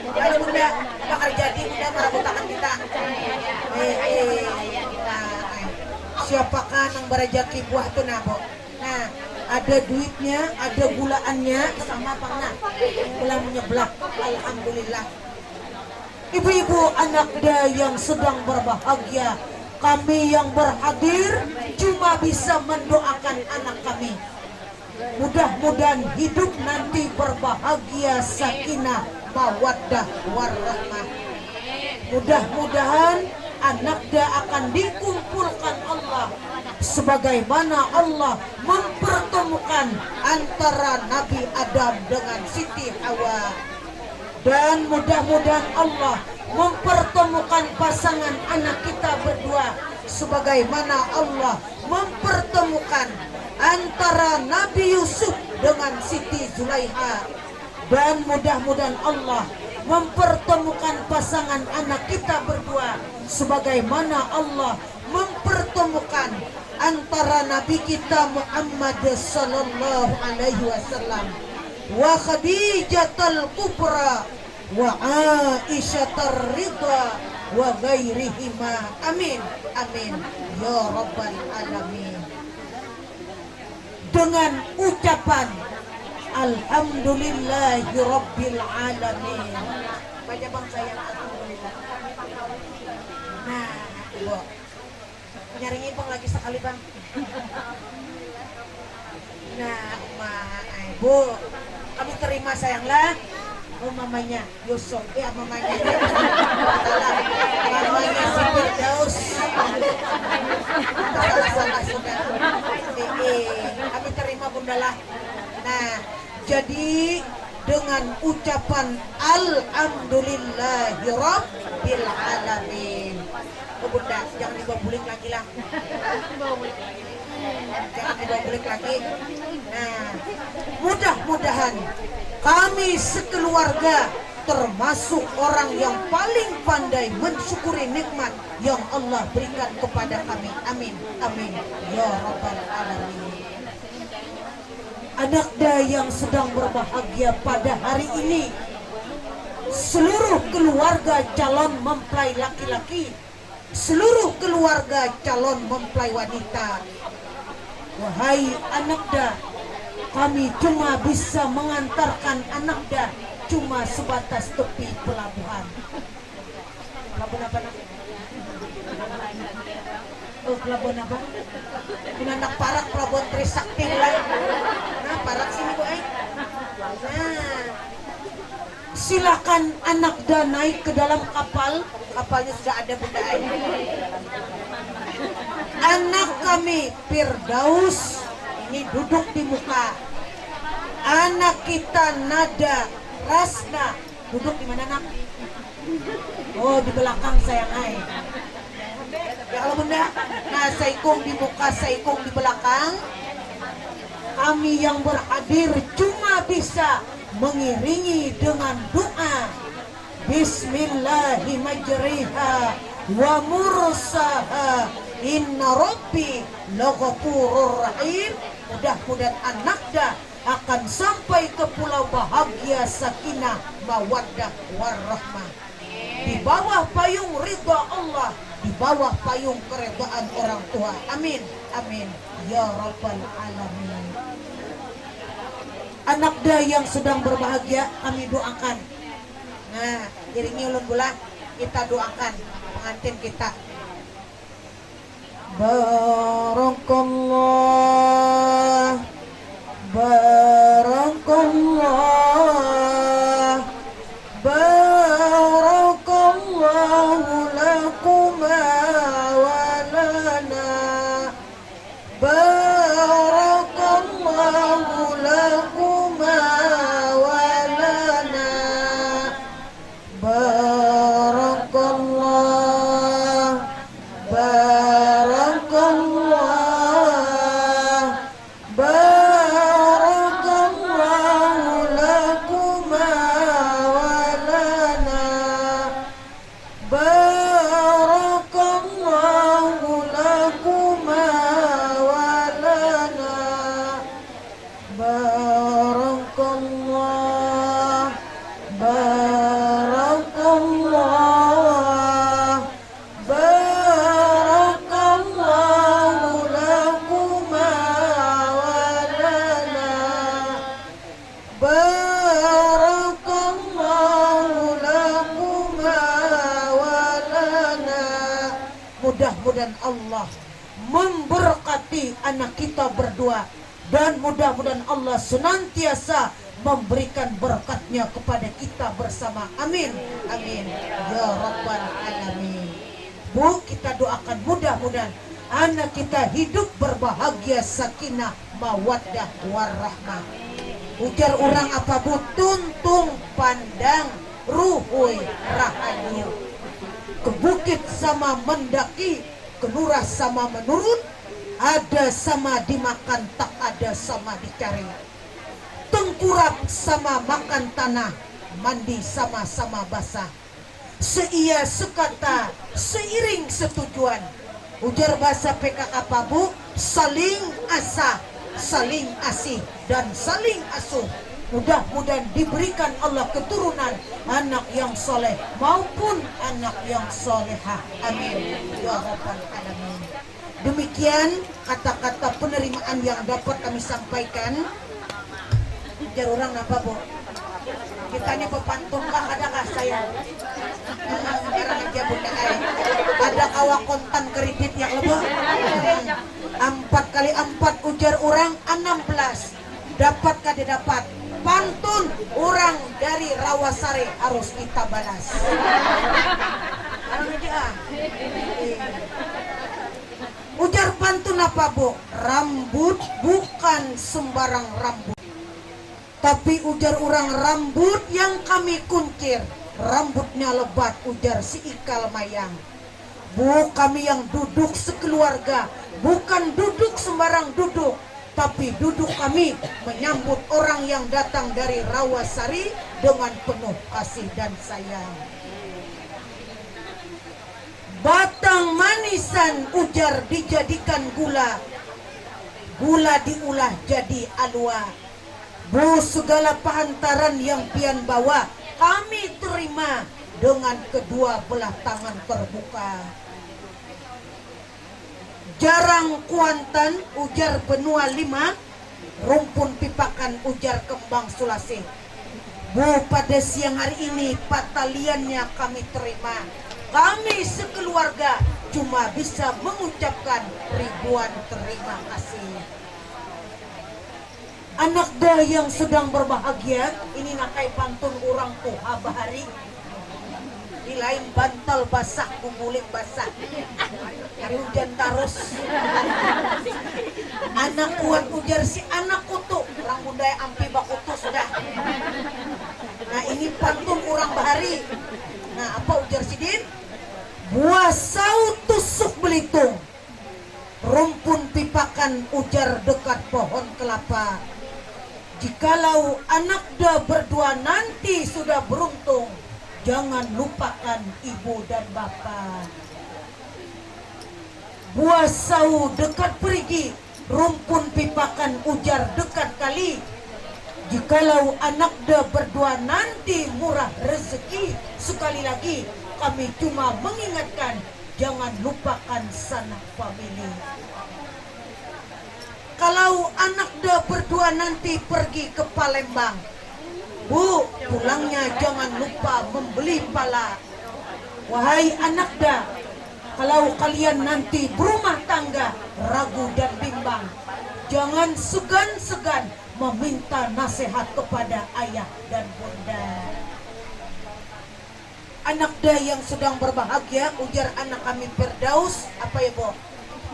Ayo bunda, bakal jadi bunda marabutakan kita. Eh, eh, nah, eh. Siapakah nang barajaki buah tu nah bu? Nah, ada duitnya, ada gulaannya, sama pang nah. Pulang menyeblak. Alhamdulillah. Ibu-ibu anakda yang sedang berbahagia, kami yang berhadir cuma bisa mendoakan anak kami. Mudah-mudahan hidup nanti berbahagia, sakinah, mawaddah, warahmah. Mudah-mudahan anakda akan dikumpulkan Allah sebagaimana Allah mempertemukan antara Nabi Adam dengan Siti Hawa. Dan mudah-mudahan Allah mempertemukan pasangan anak kita berdua sebagaimana Allah mempertemukan antara Nabi Yusuf dengan Siti Zulaiha. Dan mudah-mudahan Allah mempertemukan pasangan anak kita berdua sebagaimana Allah mempertemukan antara Nabi kita Muhammad sallallahu alaihi wasallam wa Khadijatul Kubra wa Aisyah Ridha wa ghairihima. Amin, amin, ya rabbal alamin. Dengan ucapan alhamdulillahirabbil alamin. Baca bang sayang, alhamdulillah. Nah, bu, nyaringi bang lagi sekali bang. Nah, ma, ai, bu, kami terima sayang lah. Oh mamanya Yusuf, ya mamanya. Salah. Mamanya si Firdaus. Salah, salah sudah. Eh, eh, kami terima bunda lah. Nah, jadi dengan ucapan alhamdulillahirabbil alamin. Oh bunda, jangan dibawa bulik lagi lah. Jangan dibawa bulik lagi. Nah, mudah-mudahan kami sekeluarga termasuk orang yang paling pandai mensyukuri nikmat yang Allah berikan kepada kami. Amin, amin, ya rabbal alamin. Anakda yang sedang berbahagia pada hari ini, seluruh keluarga calon mempelai laki-laki, seluruh keluarga calon mempelai wanita. Wahai anakda, kami cuma bisa mengantarkan anakda cuma sebatas tepi pelabuhan. Pelabuhan apa nak? Oh, pelabuhan apa? Pelabuhan Parak, pelabuhan Trisakti lah. Nah, parak sini bu ai. Nah. Silakan anakda naik ke dalam kapal. Kapalnya sudah ada bunda ai. Anak kami Firdaus ini duduk di muka. Anak kita Nada Rasna duduk di mana nak? Oh di belakang sayang ai. Ya kalau bunda. Nah saikung di muka saikung di belakang. Kami yang berhadir cuma bisa mengiringi dengan doa. Bismillahi majriha wa mursaha inna rabbi laghafurur rahim. Mudah-mudahan anakda akan sampai ke pulau bahagia sakinah mawaddah warahmah. Di bawah payung ridha Allah, di bawah payung keredaan orang tua. Amin. Amin. Ya rabbal alamin. Anakda yang sedang berbahagia kami doakan. Nah, iringi ulun bula, kita doakan pengantin kita. Barakallah, barakallah, barakallahu lakuma wa lana. Barakallahu lakuma wa lana. Barakallah, barak Mudah-mudahan Allah memberkati anak kita berdua dan mudah-mudahan Allah senantiasa memberikan berkatnya kepada kita bersama. Amin. Amin. Ya Rabbal Alamin. Bu, kita doakan mudah-mudahan anak kita hidup berbahagia, sakinah, mawaddah, warahmah. Ujar orang apa, Bu? Tuntung pandang, ruhui rahayu. Ke bukit sama mendaki, ke lurah sama menurun, ada sama dimakan, tak ada sama dicari. Tengkurap sama makan tanah, mandi sama-sama basah. Seia sekata, seiring setujuan. Ujar bahasa P K K apa, Bu? Saling asah, saling asih, dan saling asuh. Mudah-mudahan diberikan Allah keturunan anak yang soleh maupun anak yang solehah. Amin. Ya Rabbal Alamin. Demikian kata-kata penerimaan yang dapat kami sampaikan. Jar urang napa, Bu? Kita ni bepantun kah, kada kah, sayang? Hmm, barang aja, Bunda ai. Kada kawa kontan kredit yang lebo. Hmm. Ampat kali ampat ujar urang anam belas. Dapat kada dapat, pantun urang dari Rawasari harus kita balas. Barang aja, ah. Iya. Ujar pantun apa, Bu? Rambut bukan sembarang rambut. Tapi ujar urang, rambut yang kami kuncir, rambutnya lebat, ujar si Ikal Mayang. Bu, kami yang duduk sekeluarga, bukan duduk sembarang duduk, tapi duduk kami menyambut orang yang datang dari Rawasari dengan penuh kasih dan sayang. Batang manisan ujar dijadikan gula, gula diulah jadi alua. Bu, segala pahantaran yang pian bawa, kami terima dengan kedua belah tangan terbuka. Jarang kuantan ujar benua lima, rumpun pipakan ujar kembang sulasih. Bu, pada siang hari ini pataliannya kami terima. Kami sekeluarga cuma bisa mengucapkan ribuan terima kasih. Anak da yang sedang berbahagia, ini nakai pantun urang tuha bahari. Di lain bantal basah, guling basah. Hari hujan tarus. Anak kuat ujar si anak kutu, urang bunda ai ampi bakutu sudah. Nah, ini pantun urang bahari. Nah, apa ujar sidin? Buah saut tusuk belitung. Rumpun pipakan ujar dekat pohon kelapa. Jikalau anak da berdua nanti sudah beruntung, jangan lupakan ibu dan bapa. Buah sau dekat perigi, rumpun pipakan ujar dekat kali. Jikalau anak da berdua nanti murah rezeki, sekali lagi kami cuma mengingatkan, jangan lupakan sanak famili. Kalau anak da berdua nanti pergi ke Palembang, Bu, pulangnya jangan lupa membeli pala. Wahai anak da, kalau kalian nanti berumah tangga ragu dan bimbang, jangan segan-segan meminta nasihat kepada ayah dan bunda. Anak da yang sedang berbahagia, ujar anak kami Firdaus, apa ya, Bo?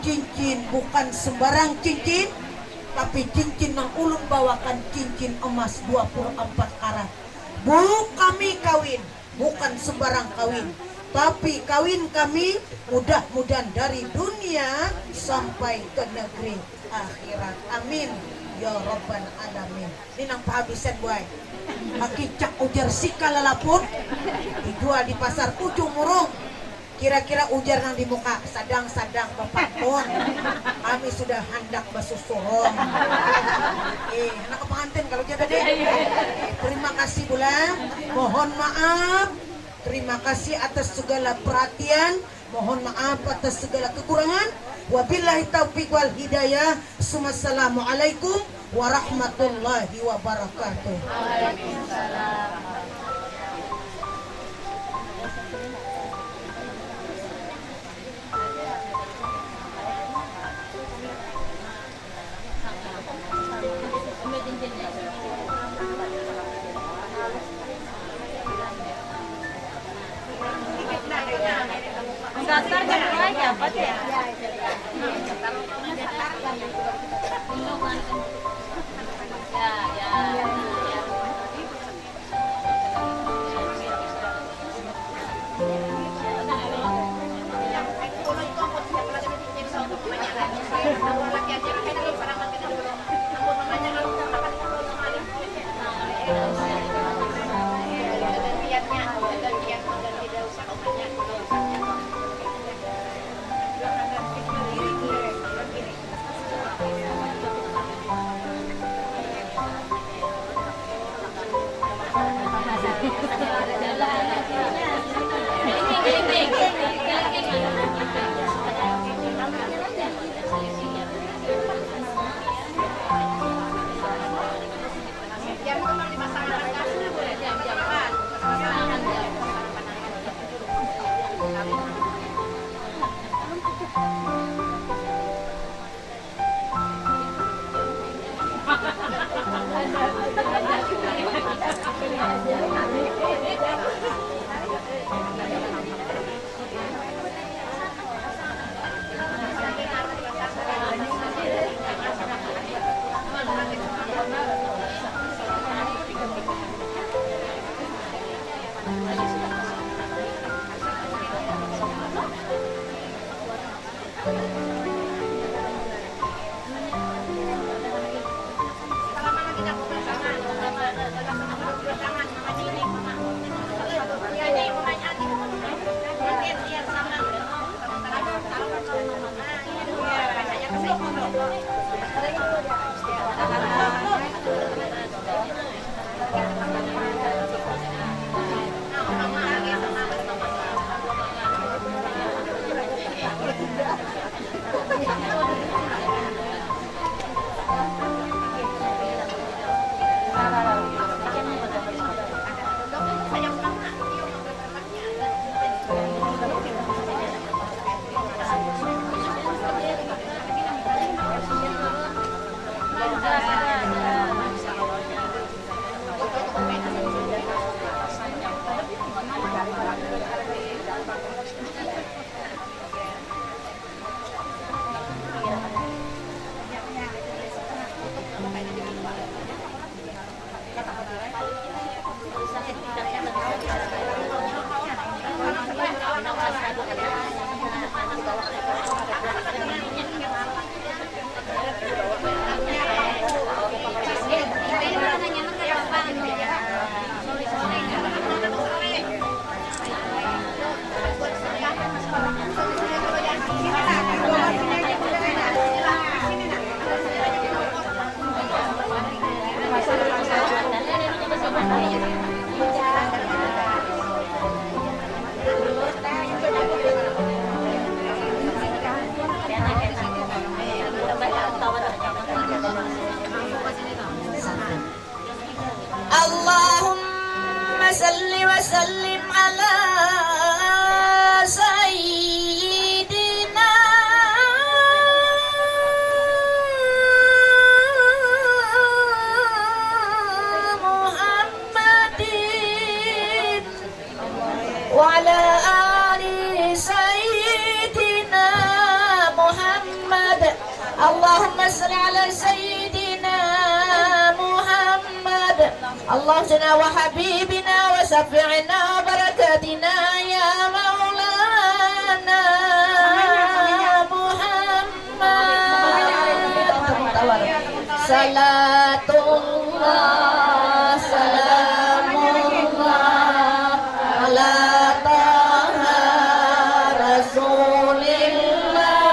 Cincin bukan sembarang cincin, tapi cincin nang ulun bawakan cincin emas dua puluh empat karat. Bu, kami kawin, bukan sembarang kawin, tapi kawin kami mudah-mudahan dari dunia sampai ke negeri akhirat. Amin ya rabbal alamin. Ini nang pahabisan buai. Hakicak ujar sika lalapun dijual di pasar Ujung Murung. Kira-kira ujar nang di muka, sadang-sadang bapantun. Kami sudah handak basusurung. Eh, handak ke pengantin kalau ujar tadi. Eh, terima kasih bula. Mohon maaf. Terima kasih atas segala perhatian. Mohon maaf atas segala kekurangan. Wabillahi taufiq wal hidayah. Sumassalamualaikum warahmatullahi wabarakatuh. Dasar jam dua aja, apa tuh ya? Allahumma salli wa sallim ala sayyidina Muhammadin wa ala ali sayyidina Muhammad. Allahumma salli ala sayyidina Muhammad. Allahumma wa habibina wa syafi'ina wa barakatina ya maulana Muhammad. Salatullah, salamullah, ala taha rasulillah.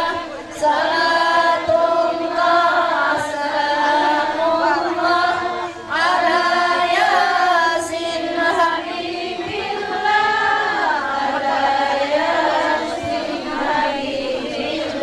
Salatullah, salamullah, ala yasin habibillah, ala yasin habibillah.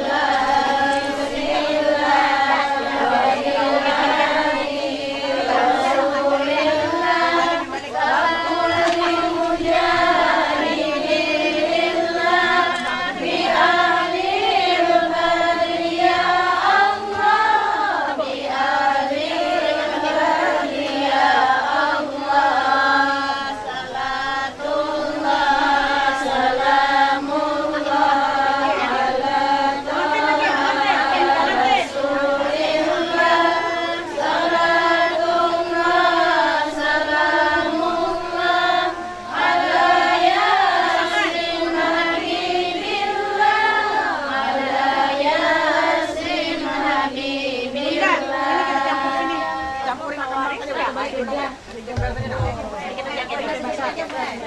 Oh,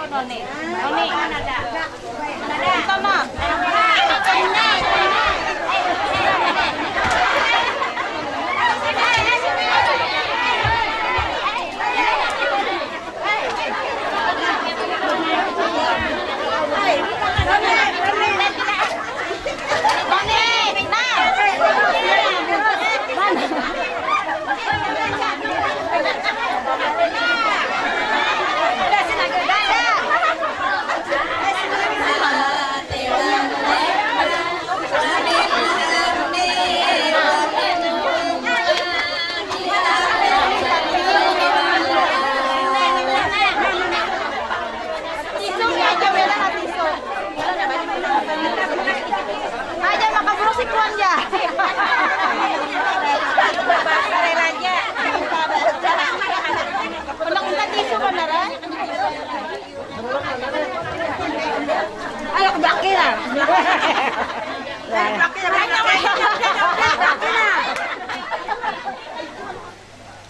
Noni. Noni, mana ada? Mana ada? Itu, Nom. Tisu ya, aja bela tisu. Aja makan buruk si Puan ya. Anak minta tisu beneran. Ayo ke belakang lah.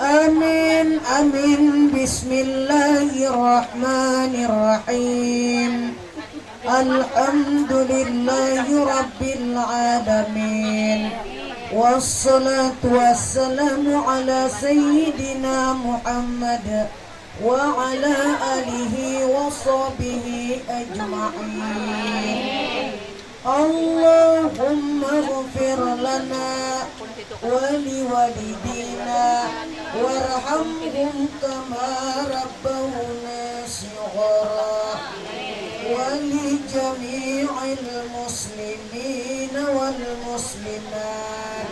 Amin, amin. Bismillahirrahmanirrahim. Alhamdulillahi rabbil alamin. Wassalatu wassalamu ala sayyidina Muhammad wa ala alihi wa sahbihi ajma'in. Allahumma ghfir lana wa liwalidina warhamhum kama rabbawna shighara wa li jami'il muslimina wal muslimat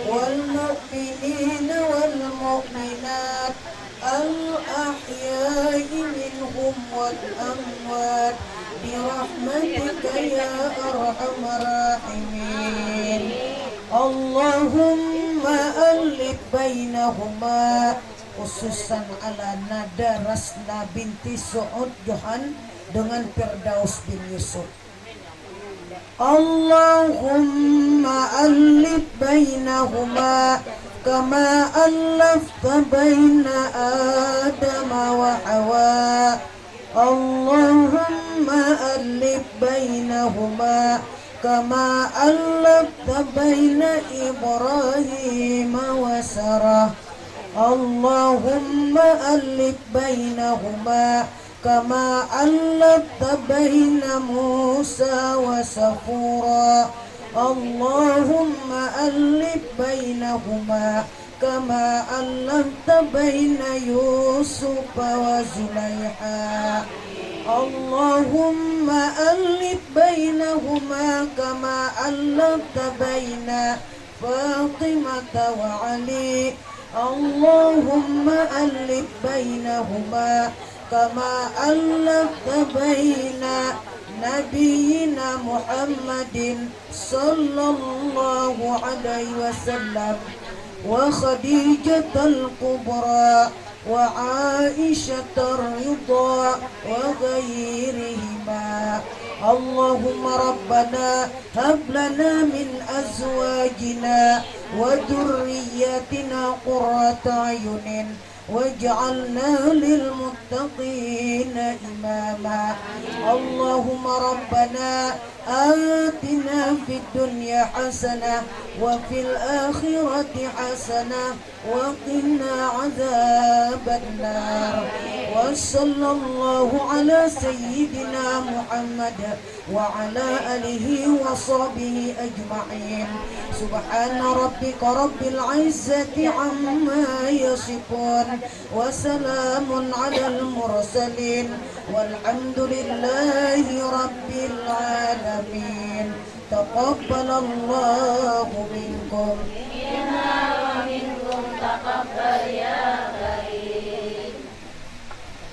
wal mu'minina wal mu'minat al-ahya'i minhum wal amwat birahmatika ya arhamar rahimin. Allahumma allif bainahuma, khususan ala Nada Rasna binti Suud Johan dengan Firdaus bin Yusuf. Allahumma allif bainahuma kama allafta baina Adama wa Hawa. Allahumma allif bainahuma kama allafta baina Ibrahim wa Sarah. Allahumma allif bainahuma kama allafta baina Musa wa Safura. Allahumma allif bainahuma kama allafta baina Yusuf wa Zulaiha. Allahumma allif bainahuma kama allafta baina Fatimata wa Ali. Allahumma allif bainahuma kama allafta baina Nabiyyina Muhammadin sallallahu alaihi wasallam wa Khadijatal Kubra wa Aisyatar Ridha wa ghairihima. Allahumma rabbana hab lana min azwajina wa dzurriyyatina qurrata a'yunin waj'alna lil muttaqina imama. Allahumma rabbana atina fid dunya hasanah wa fil akhirati hasanah wa qina adzabannar. Wa sallallahu ala sayyidina Muhammad wa ala alihi wa sahbihi ajma'in. Subhana rabbika rabbil izzati amma yasifun. Wa salamun alal mursalin. Walhamdulillahi rabbil alamin. Taqabbalallahu minkum. Minna wa minkum taqabbal ya karim.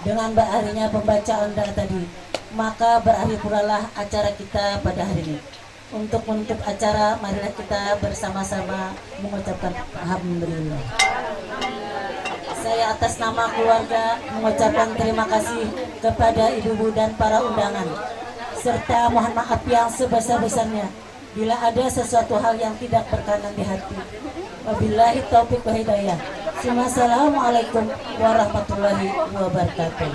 Dengan berakhirnya pembacaan doa tadi, maka berakhir pulalah acara kita pada hari ini. Untuk menutup acara, marilah kita bersama-sama mengucapkan alhamdulillah. Saya atas nama keluarga mengucapkan terima kasih kepada ibu-ibu dan para undangan, serta mohon maaf yang sebesar-besarnya bila ada sesuatu hal yang tidak berkenan di hati. Wabillahi taufiq wal hidayah. Assalamualaikum warahmatullahi wabarakatuh.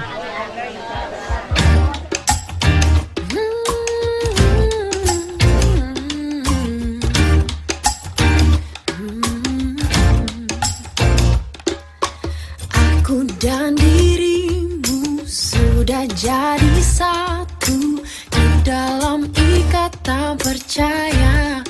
Aku dan dirimu sudah jadi satu di dalam ikatan percaya.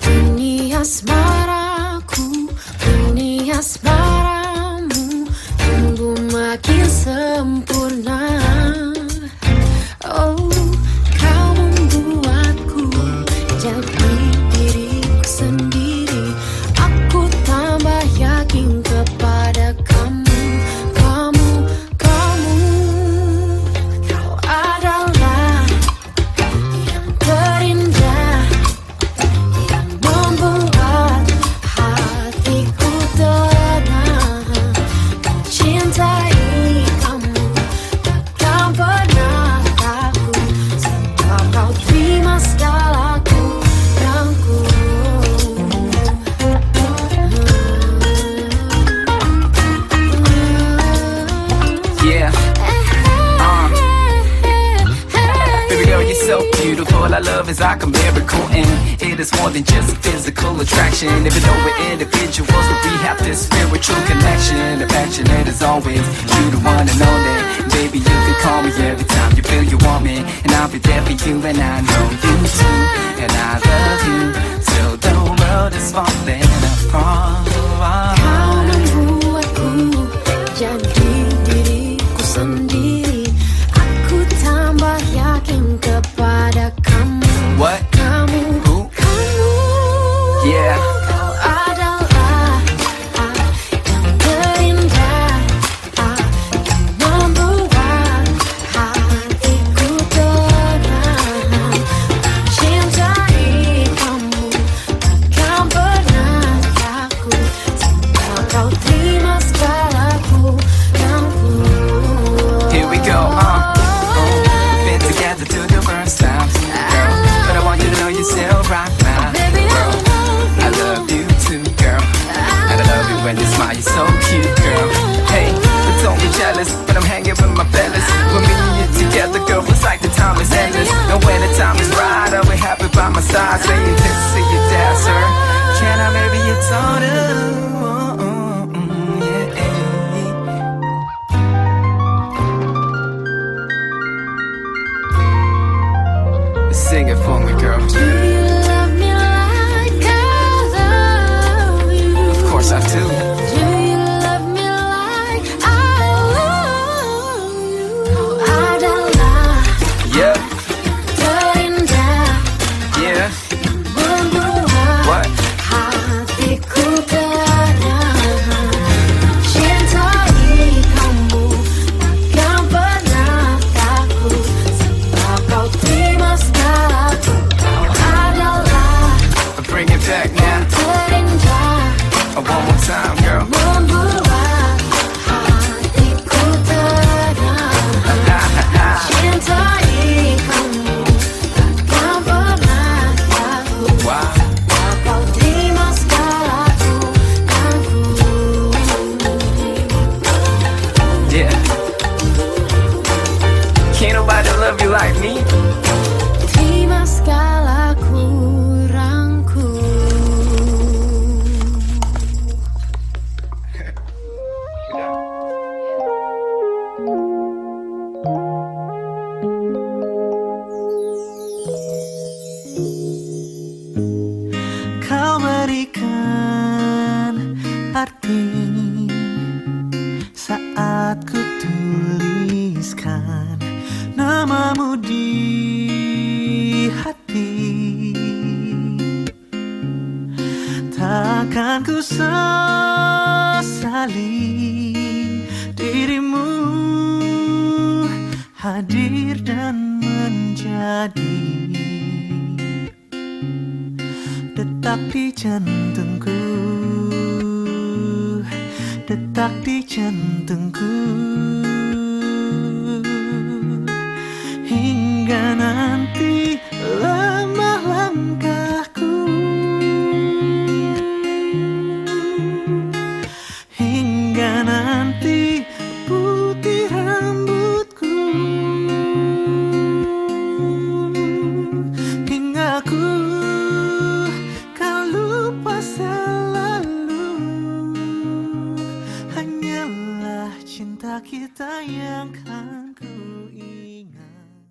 Ini asmaraku, ini asmaramu, tumbuh makin sempurna. Oh, kau membuatku jadi diriku sendiri. Aku tambah yakin kepada kamu, kamu, kamu. Kau adalah yang terindah, yang membuat hatiku tenang. Mencintai kamu takkan pernah takut, sebab kau terima segala kurangku. Yeah. Uh. Baby girl, you're so beautiful. Our love is like a miracle, and it is more than just physical attraction. Even though we're individuals, but we have this spiritual connection. Affectionate as always, you the one and only. Baby, you can call me every time you feel you want me, and I'll be there for you, and I know you do. And I love you till the world is falling apart. Kau membuatku jadi diriku sendiri. Aku tambah yakin kepada kamu. What? Kamu, Who? kamu. Yeah. Kau adalah yang terindah, yang membuat hatiku tenang. Mencintai kamu takkan pernah takut, sebab kau terima segala kurangku. Here we go, uh. We've been together through the worst times, girl, but I want you to know you still rock my world. I love you too, girl, and I love you when you smile. You're so cute, girl. Hey, but don't be jealous when I'm hanging with my fellas. When me and you together, girl, it's like the time is endless. And when the time is right, I'll be happy by my side, saying this to you, dear sir. Can I marry your daughter? Yeah. Sing it for me, girl. Do you love me like I love you? Of course I do. Do you love me like I love you? Kau adalah Yeah, terindah, yeah. membuat What? hatiku tenang. Cintai kamu takkan pernah takut, sebab kau terima segalaku. Kau adalah Bring it back now. terindah, Uh, one more time, girl. membuat hatiku tenang. Cintai kamu takkan pernah takut. Wow. Kau terima segala kurangku. Yeah. Can't nobody love you like me. Terima segala kurangku. Kau berikan arti saat ku tuliskan namamu di hati. Takkan ku sesali dirimu hadir dan menjadi detak di jantungku, detak di jantungku. Hingga nanti lemah langkahku. Sayangkan ku ingat.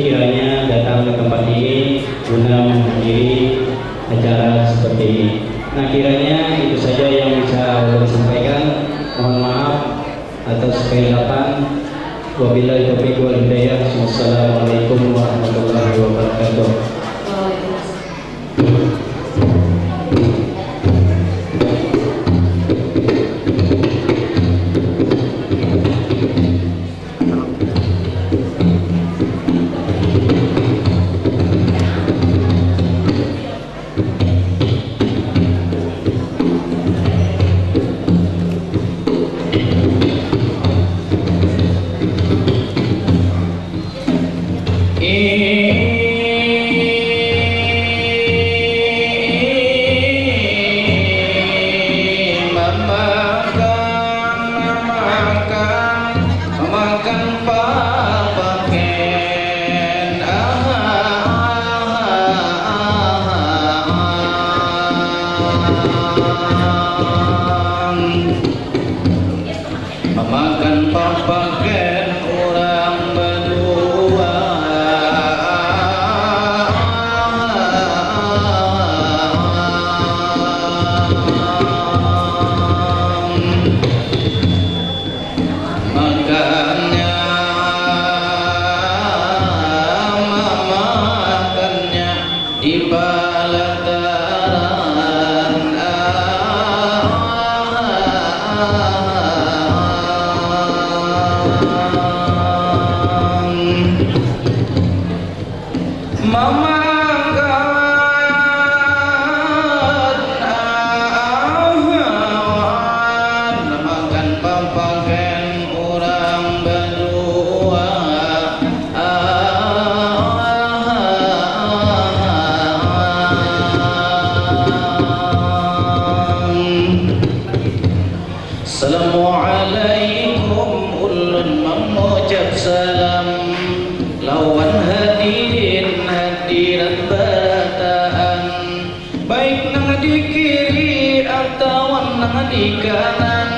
Kiranya datang ke tempat ini guna menghadiri acara seperti ini. Nah, kiranya itu saja yang bisa ulun sampaikan. Mohon maaf atas kehilapan. Wabillahi taufiq wal hidayah. Wassalamualaikum warahmatullahi wabarakatuh. Mamakan, mamakan, mamakan papaken. Mamakan papaken urang badua. Makannya, mamakannya di palataran. Mamakan, awan, mamakan papaken urang badua. Assalamualaikum, ulun mangucap salam lawan hadirin hadirat barataan, baik nang di kiri atawa nang di kanan.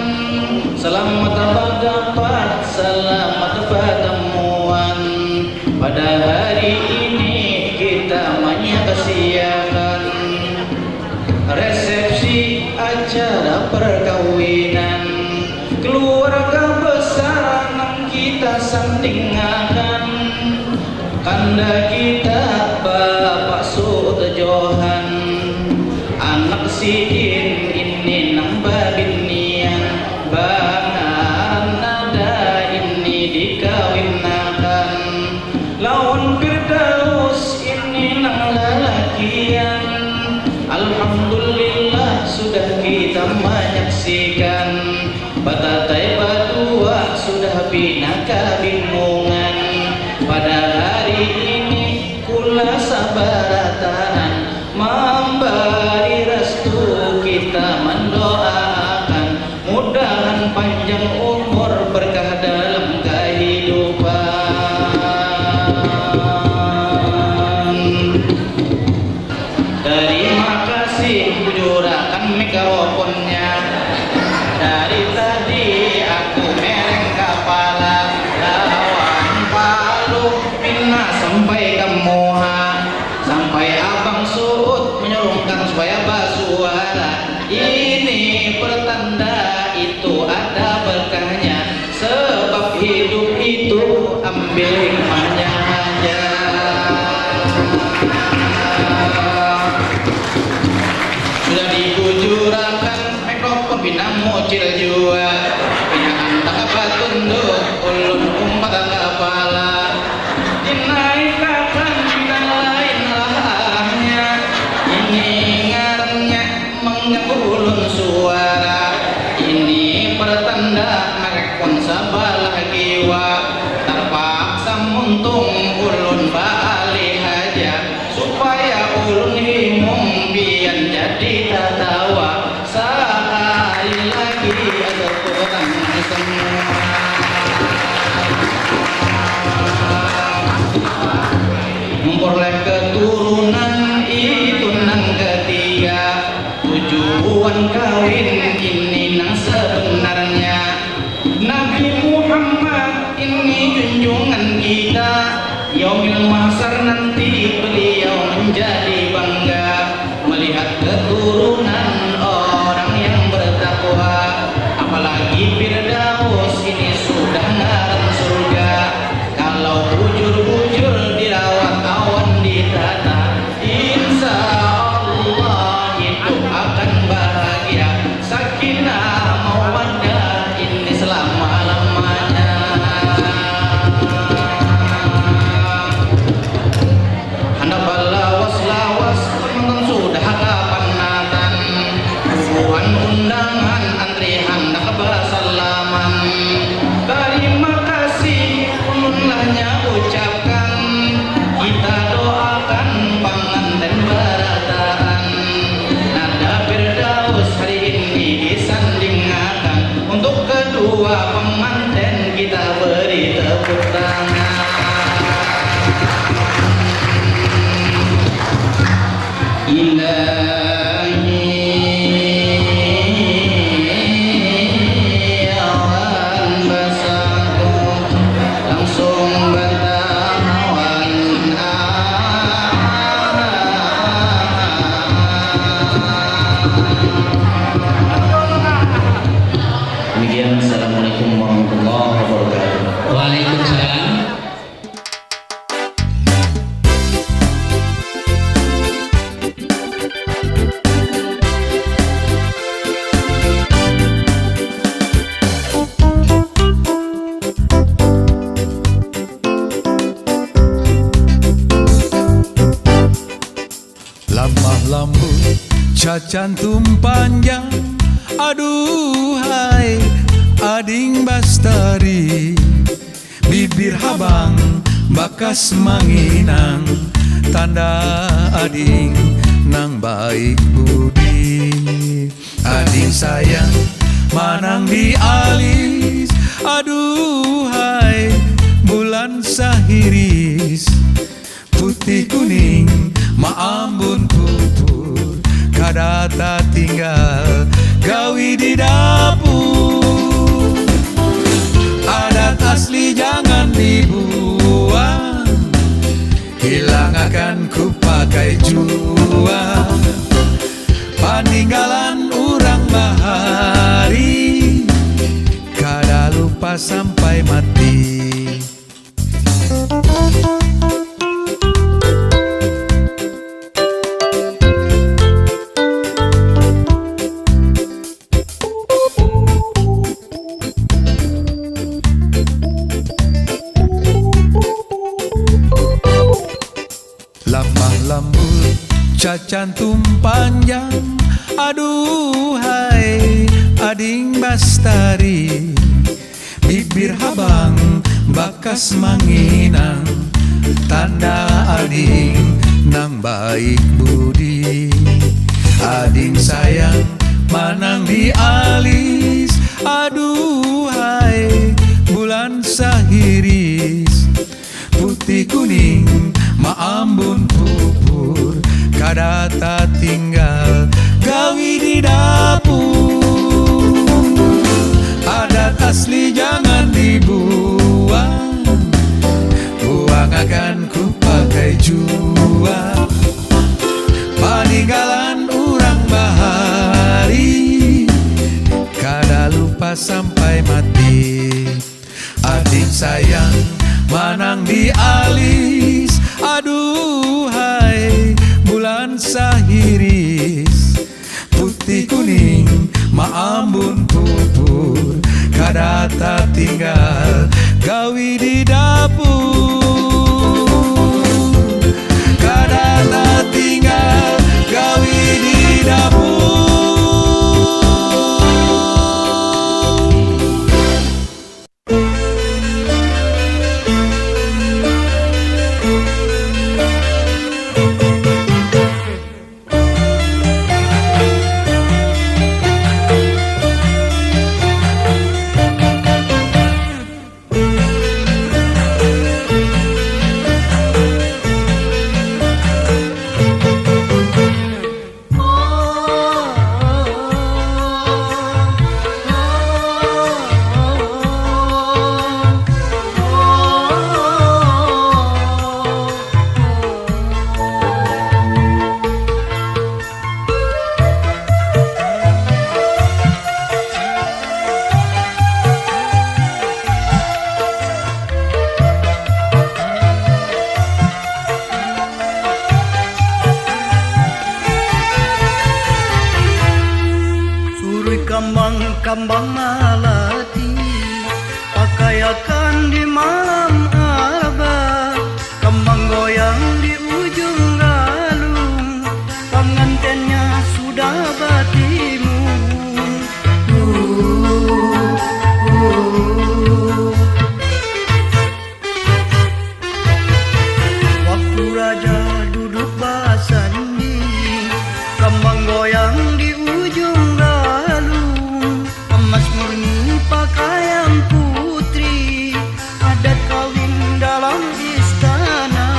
Salamat badapat, salamat batamuan. Pada hari ini kita manyaksiakan resepsi acara perkawinan keluarga besar nang kita sandingakan. Kanda kita Bapak Suud Johan, anak sidin ini nang babinian, bangaran ada ini dikawinakan. Lawan Firdaus ini nang lalakian. Alhamdulillah, sudah kita manyaksikan. Batatai badua sudah pina kabingungan. Pada hari ini kula sabarataan mambari restu, kita mandoaakan mudahan panjang umur, berkah dalam kahidupan. Tarima kasih, bujurakan mikrofonnya. Dari tadi aku mereng kapala lawan palu pina sampai ka muha. Sampai Abang Suud menyuruhkan supaya basuara. Ini pertanda itu ada berkahnya, sebab hidup itu ambil hikmahnya aja. Sudah dibujurakan mikrofon, pina mucil jua, pina antang batunduk, ulun umpat kapala, dinaikakan Pasar nanti beliau menjadi bangga melihat keturunan orang yang bertakwa. Apalagi Firdaus ini sudah ngaran surga. Kalau bujur-bujur dirawat awan ditata, insya Allah hidup akan bahagia. Sakinah mawaddah ini selama-lamanya. Handak balawas-lawas, penonton sudah kapanatan. Bubuhan undangan antri handak basalaman. Tarima kasih ulun lahnya ucapkan. Kita doakan panganten barataan. Nada Firdaus hari ini disandingakan. Untuk kedua pengantin kita beri tepuk tangan. Ilahi, awan basangkup langsung batahawan. Demikian, assalamualaikum warahmatullahi wabarakatuh. Waalaikumsalam. Lamah lambut cacantum panjang, aduhai ading bastari. Bibir habang bakas manginang, tanda ading nang baik budi. Ading sayang manang di alis, aduhai bulan sahiris. Putih kuning maambun pupur, kada tatinggal gawi di dapur. Adat asli jangan dibuang, hilangakan ku pakai jua. Paninggalan urang bahari, kada lupa sampai mati. Lamah lambut cacantum panjang, aduhai ading bastari. Bibir habang bakas manginang, tanda ading nang baik budi. Ading sayang manang di alis, aduhai bulan sahiris. Putih kuning maambun pupur, kada tatinggal gawi di dapur. Adat asli jangan dibuang, buangakan ku pakai jua. Paninggalan urang bahari, kada lupa sampai mati. Ading sayang manang di alis, aduhai bulan sahiris. Putih kuning maambun pupur, kada tatinggal gawi di dapur. Kada tatinggal gawi di dapur. Kambang-kambang malati, pakaiakan di malam arba, kambang goyang di ujung galung, pangantennya sudah batimun. Waktu raja duduk basanding, kambang goyang di ujung galung, emas murni pakaian putri, adat kawin dalam istana.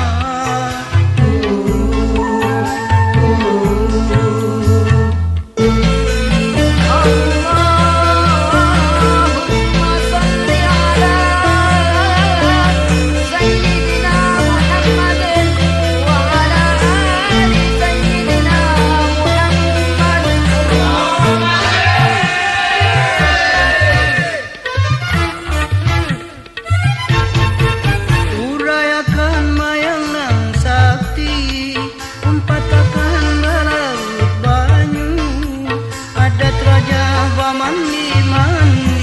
Uraiakan mayang nang sakti, umpatakan balarut banyu, adat raja bamandi-mandi.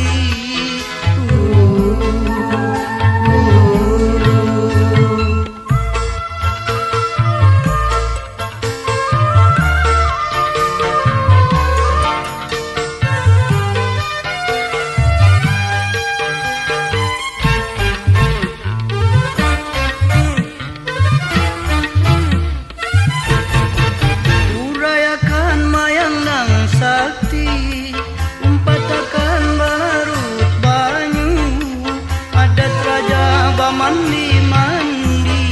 Uraiakan mayang nang sakti, umpatakan balarut banyu, adat raja bamandi-mandi.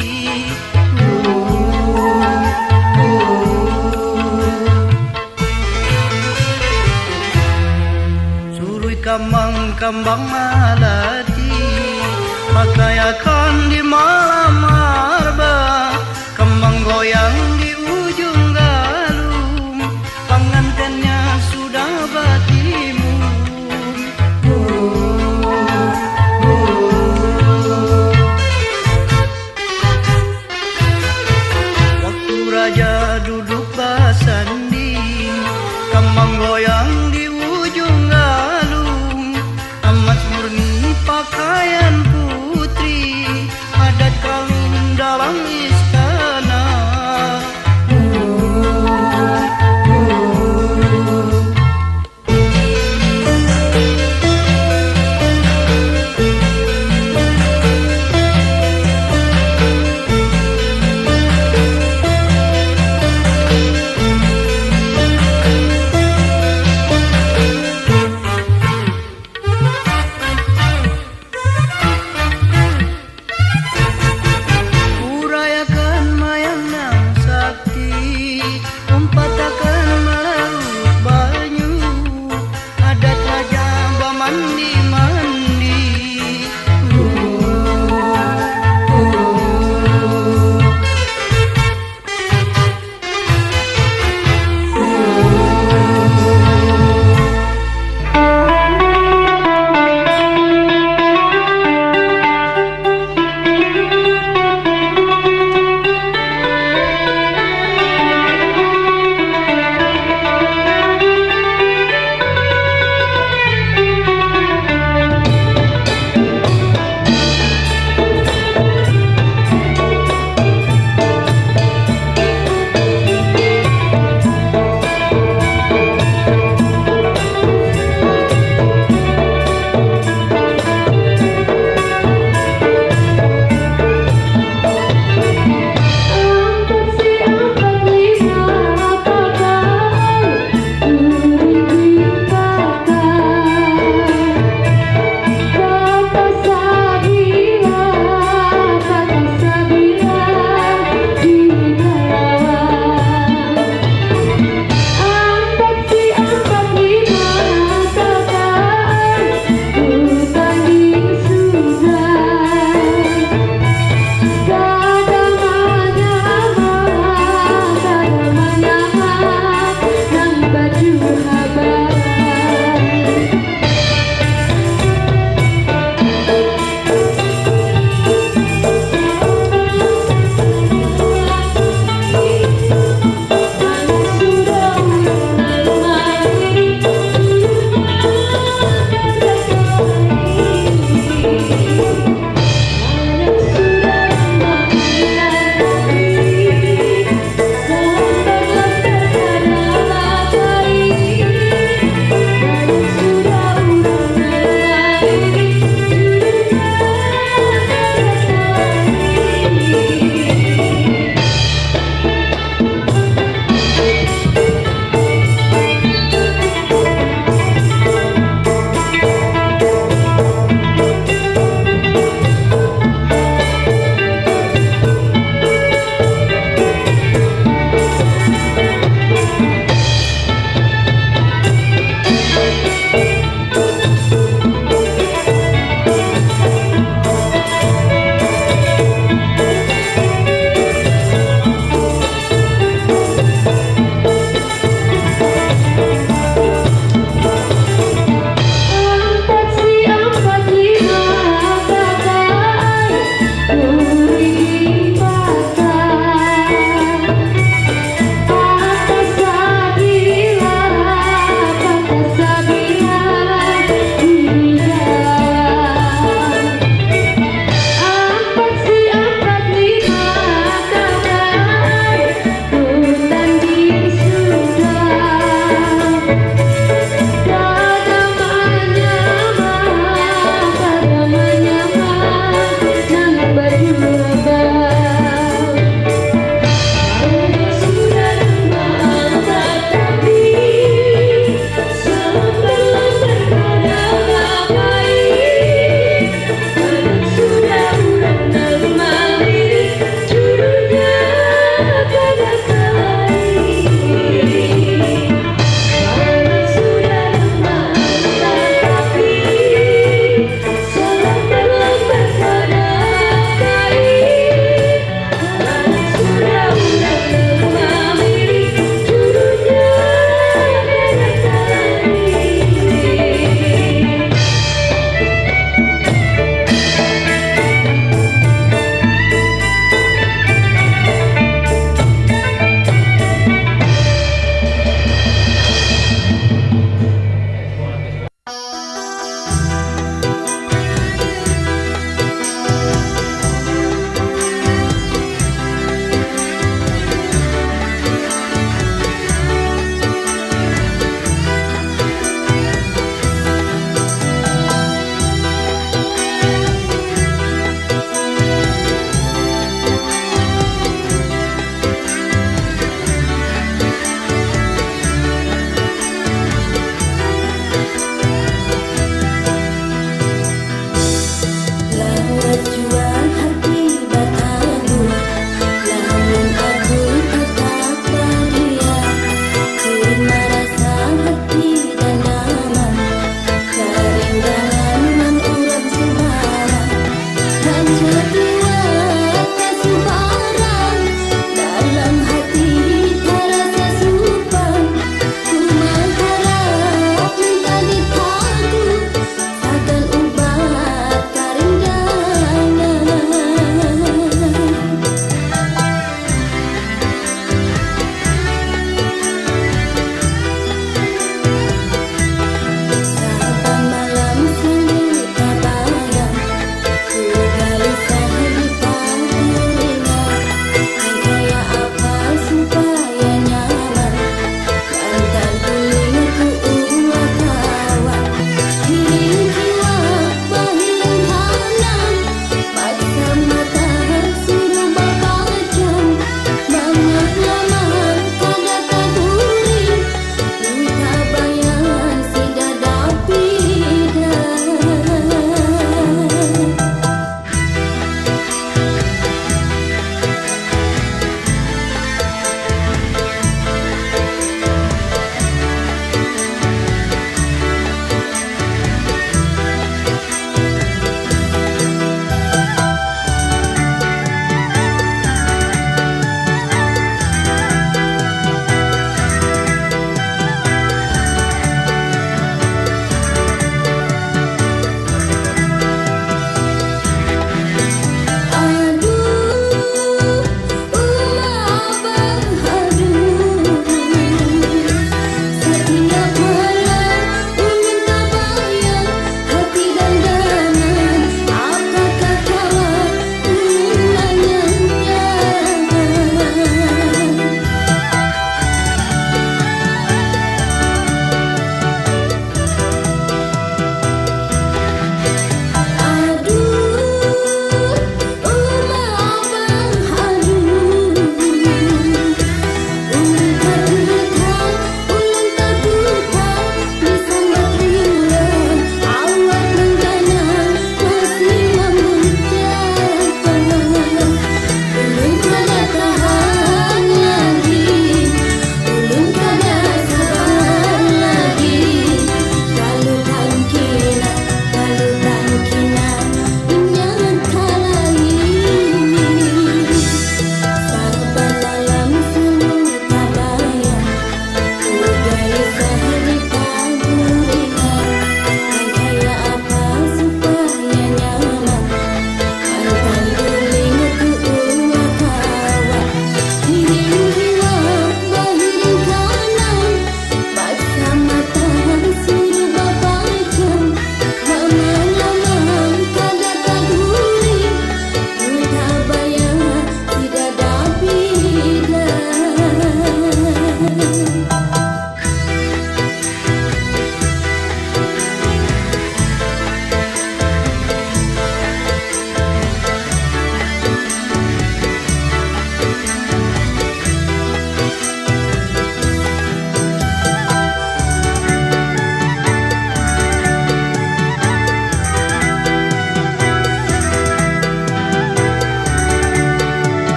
Surui kambang-kambang malati, pakaiakan di malam arba, kambang goyang di ujung galung, pangantennya sudah batimun. Waktu raja duduk basanding, kambang goyang di ujung galung, emas murni pakaian putri, adat kawin dalam istana.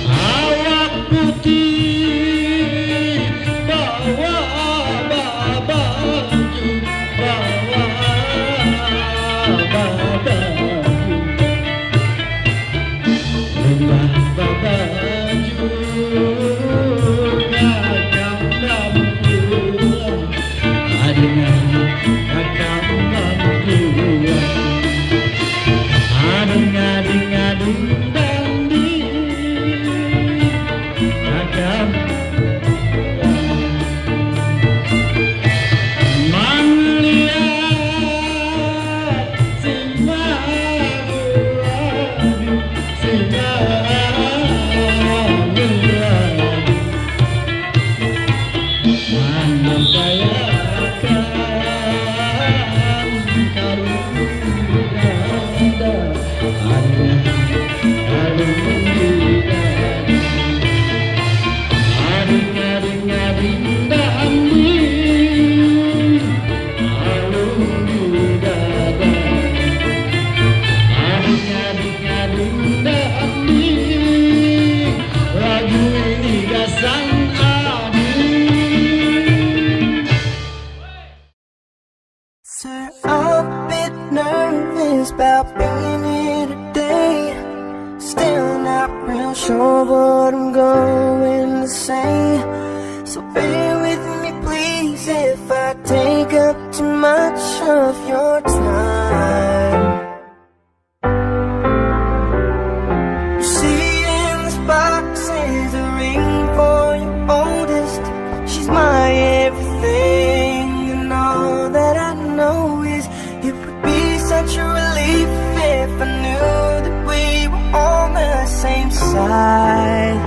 Awak putih bawa babaju, bawa babaju. Limbah babaju, kakang bambuang. Adingan kakang bambuang. Ading, ading, ading, dandi. Kakang mangliat. Singa buah, singa buah. Manyampaiakan kalung dada, kalung dada. Ading, ading, ading, dandi. Alun di dada. Ading, ading, ading, dandi. Lagu ini gasan ading. Sir, I'm a bit nervous about being here today. Still not real sure what I'm going to say. So bear with me, please, if I take up too much of your time. You see, in this box is a ring for your oldest. She's my everything, and all that I know is it would be such a relief if I knew that we were on the same side.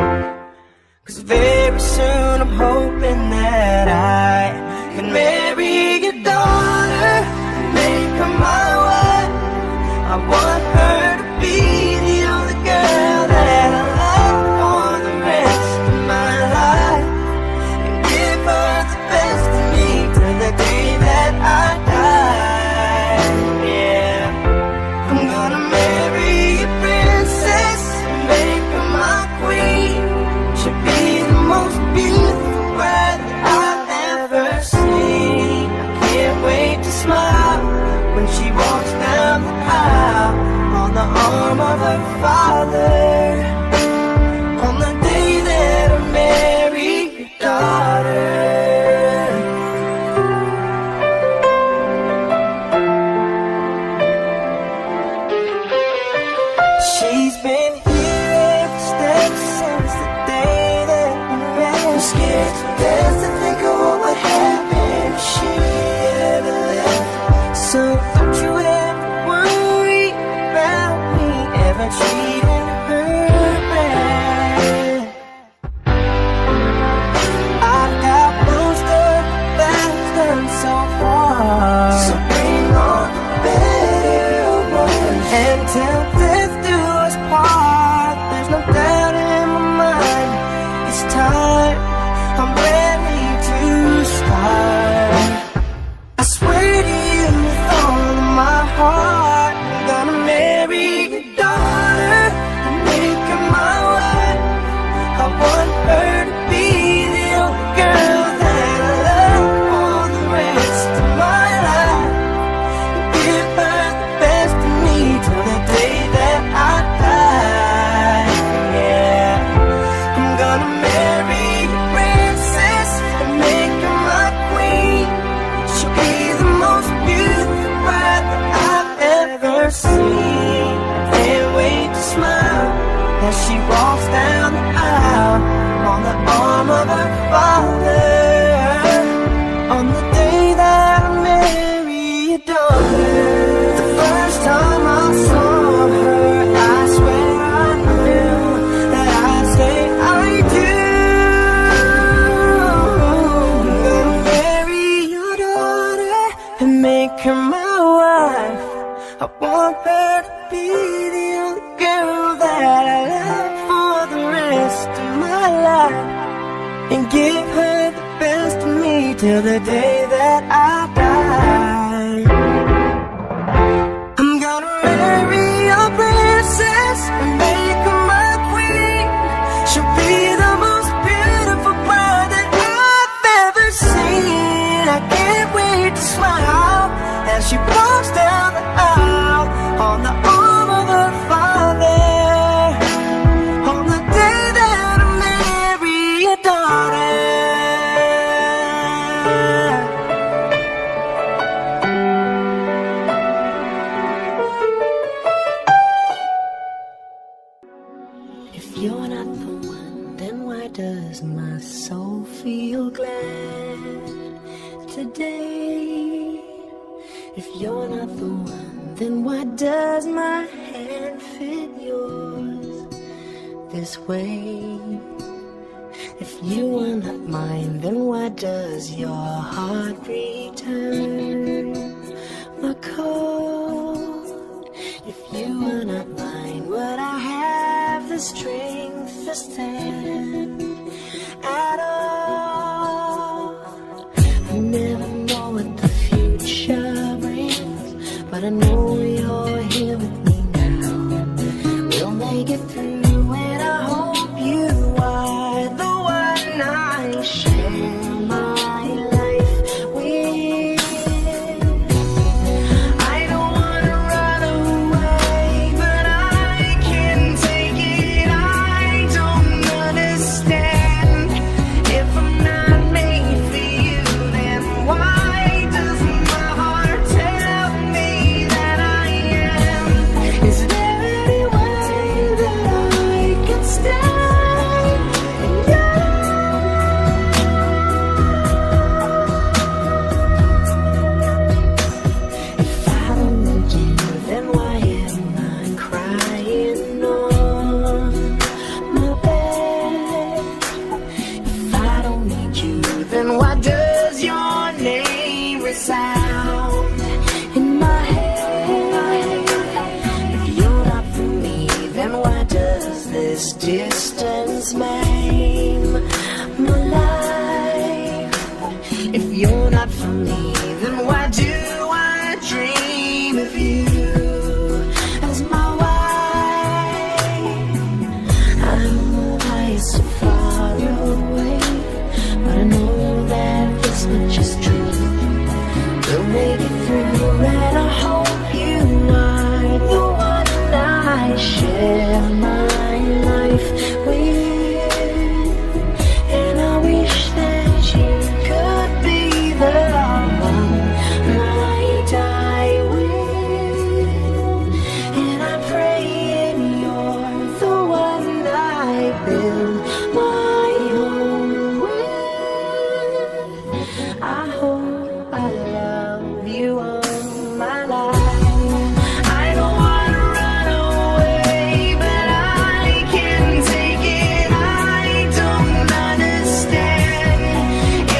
'Cause very soon I'm hoping that I can marry your daughter and make her my wife. I want her to be the only girl that I love for the rest of my life, and give her the best of me till the day that I die. Yeah, I'm gonna marry a princess and make her my queen. She'll be the most beautiful bride that I've ever seen. I can't wait to smile when she walks down the aisle on the arm of her father, on the day that I marry your daughter. She's been here every step since the day that we met. I'm scared to dance to think of what would happen if she ever left. So don't you ever worry about me ever treating her bad. I've got most of the best done so far. So bring on the better ones. And till death do us part, there's no doubt in my mind. It's time, I'm ready to start. I swear to you with all of my heart, I'm gonna marry your daughter and make her my wife. I want her to be the only girl that I love for the rest of my life. Give her the best of me till the day that I die. Yeah, I'm gonna marry a princess and make her my queen. She'll be the most beautiful bride that I've ever seen. I can't wait to smile as she walks down the And give her the best of me till the day that I die. I'm gonna marry a princess and make her my queen. She'll be the most beautiful bride that I've ever seen. I can't wait to smile as she walks down the aisle on the arm of her father. On the day that I marry your daughter. If you're not the one, then why does my soul feel glad today? If you're not the one, then why does my hand fit yours this way? If you are not mine, then why does your heart return my call? If you are not mine, would I have the strength to stand at all? I never know what the future brings, but I know you're here with me now. We'll make it through, and I hope you are the one I share my life with. I don't wanna run away, but I can't take it. I don't understand. If I'm not made for you, then why does my heart tell me that I am? Is there any way that I can stay in your life? If I don't need you, then why am I crying on my bed? If I don't need you, then why does your name resound in my head? If you're not for me, then why does this distance maim my life? If you're not for me, then why do I dream of you as my wife? I don't know why you're so far away, but I know that this much is true. We'll make it through, and I hope you are the one I share my life with. And I wish that you could be the one I die with. And I'm praying you're the one I build my home with. I hope I love you all my life. I don't wanna run away, but I can't take it. I don't understand.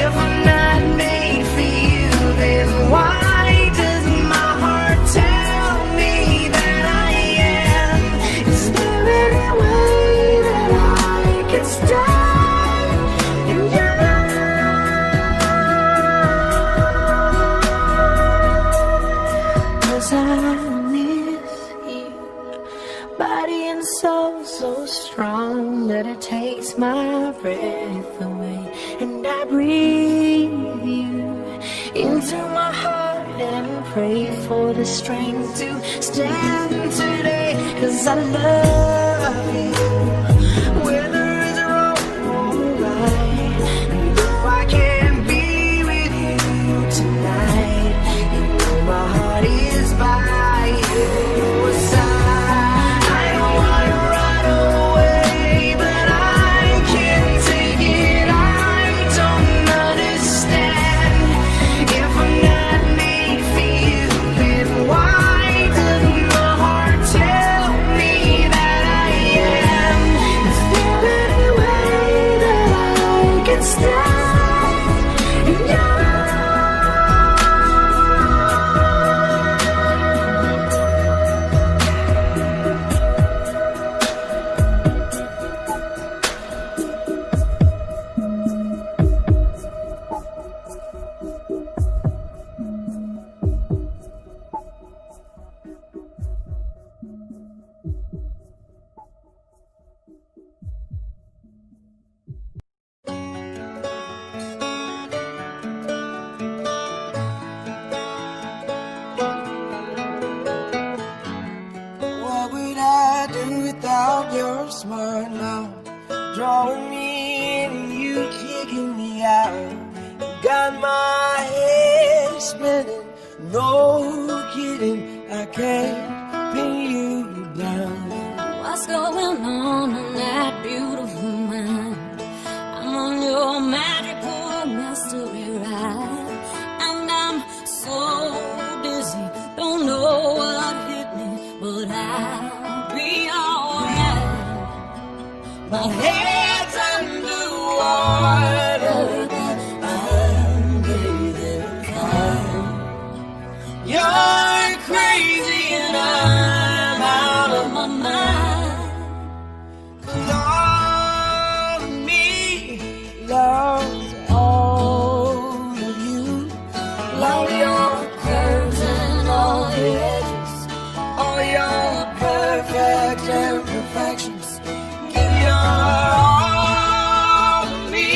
If I'm not made for you, then why does my heart tell me that I am? Is there any way that I can stay in your life? 'Cause I miss you, body and soul so strong that it takes my breath away. And I breathe you into my heart and pray for the strength to stand today. 'Cause I love you, whether it's wrong or right. And though I can't be with you tonight, you know my heart is by your side. I don't wanna run away, but I can't take it. I don't understand. If I'm not made for you, then why does my heart tell me that I am? Me and you kicking me out. Got my head spinning. No kidding, I can't pin you down. What's going on in that beautiful mind? I'm on your magical mystery ride, and I'm so dizzy, don't know what hit me, but I'll be alright. My head's underwater, but I'm breathing fine. You're crazy and I'm out of my mind. 'Cause all of me loves all of you. Love your curves and all your edges, all your perfect imperfections. Give your all to me.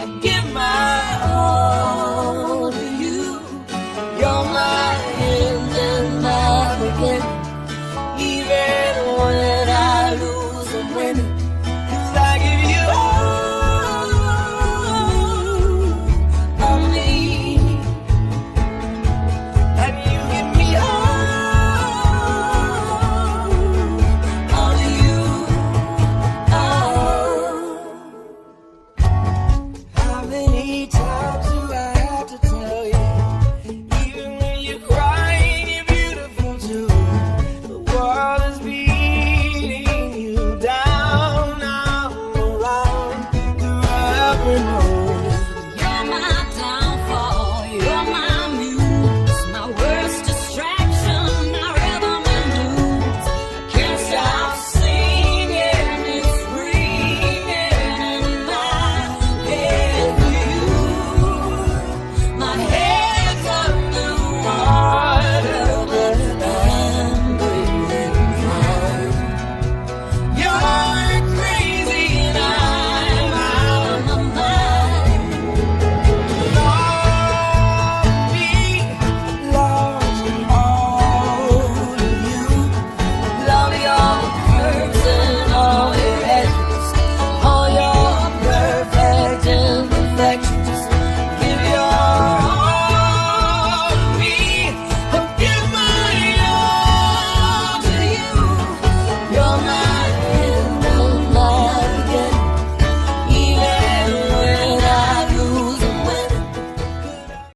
I give my all to you. You're my end and my beginning. Even when I lose, I'm winning. 'Cause I give you all of me, and you give me all, all of you. Oh. How many times do I have to tell you? Even when you're crying, you're beautiful too. The world is beating you down. I'm around through every moment.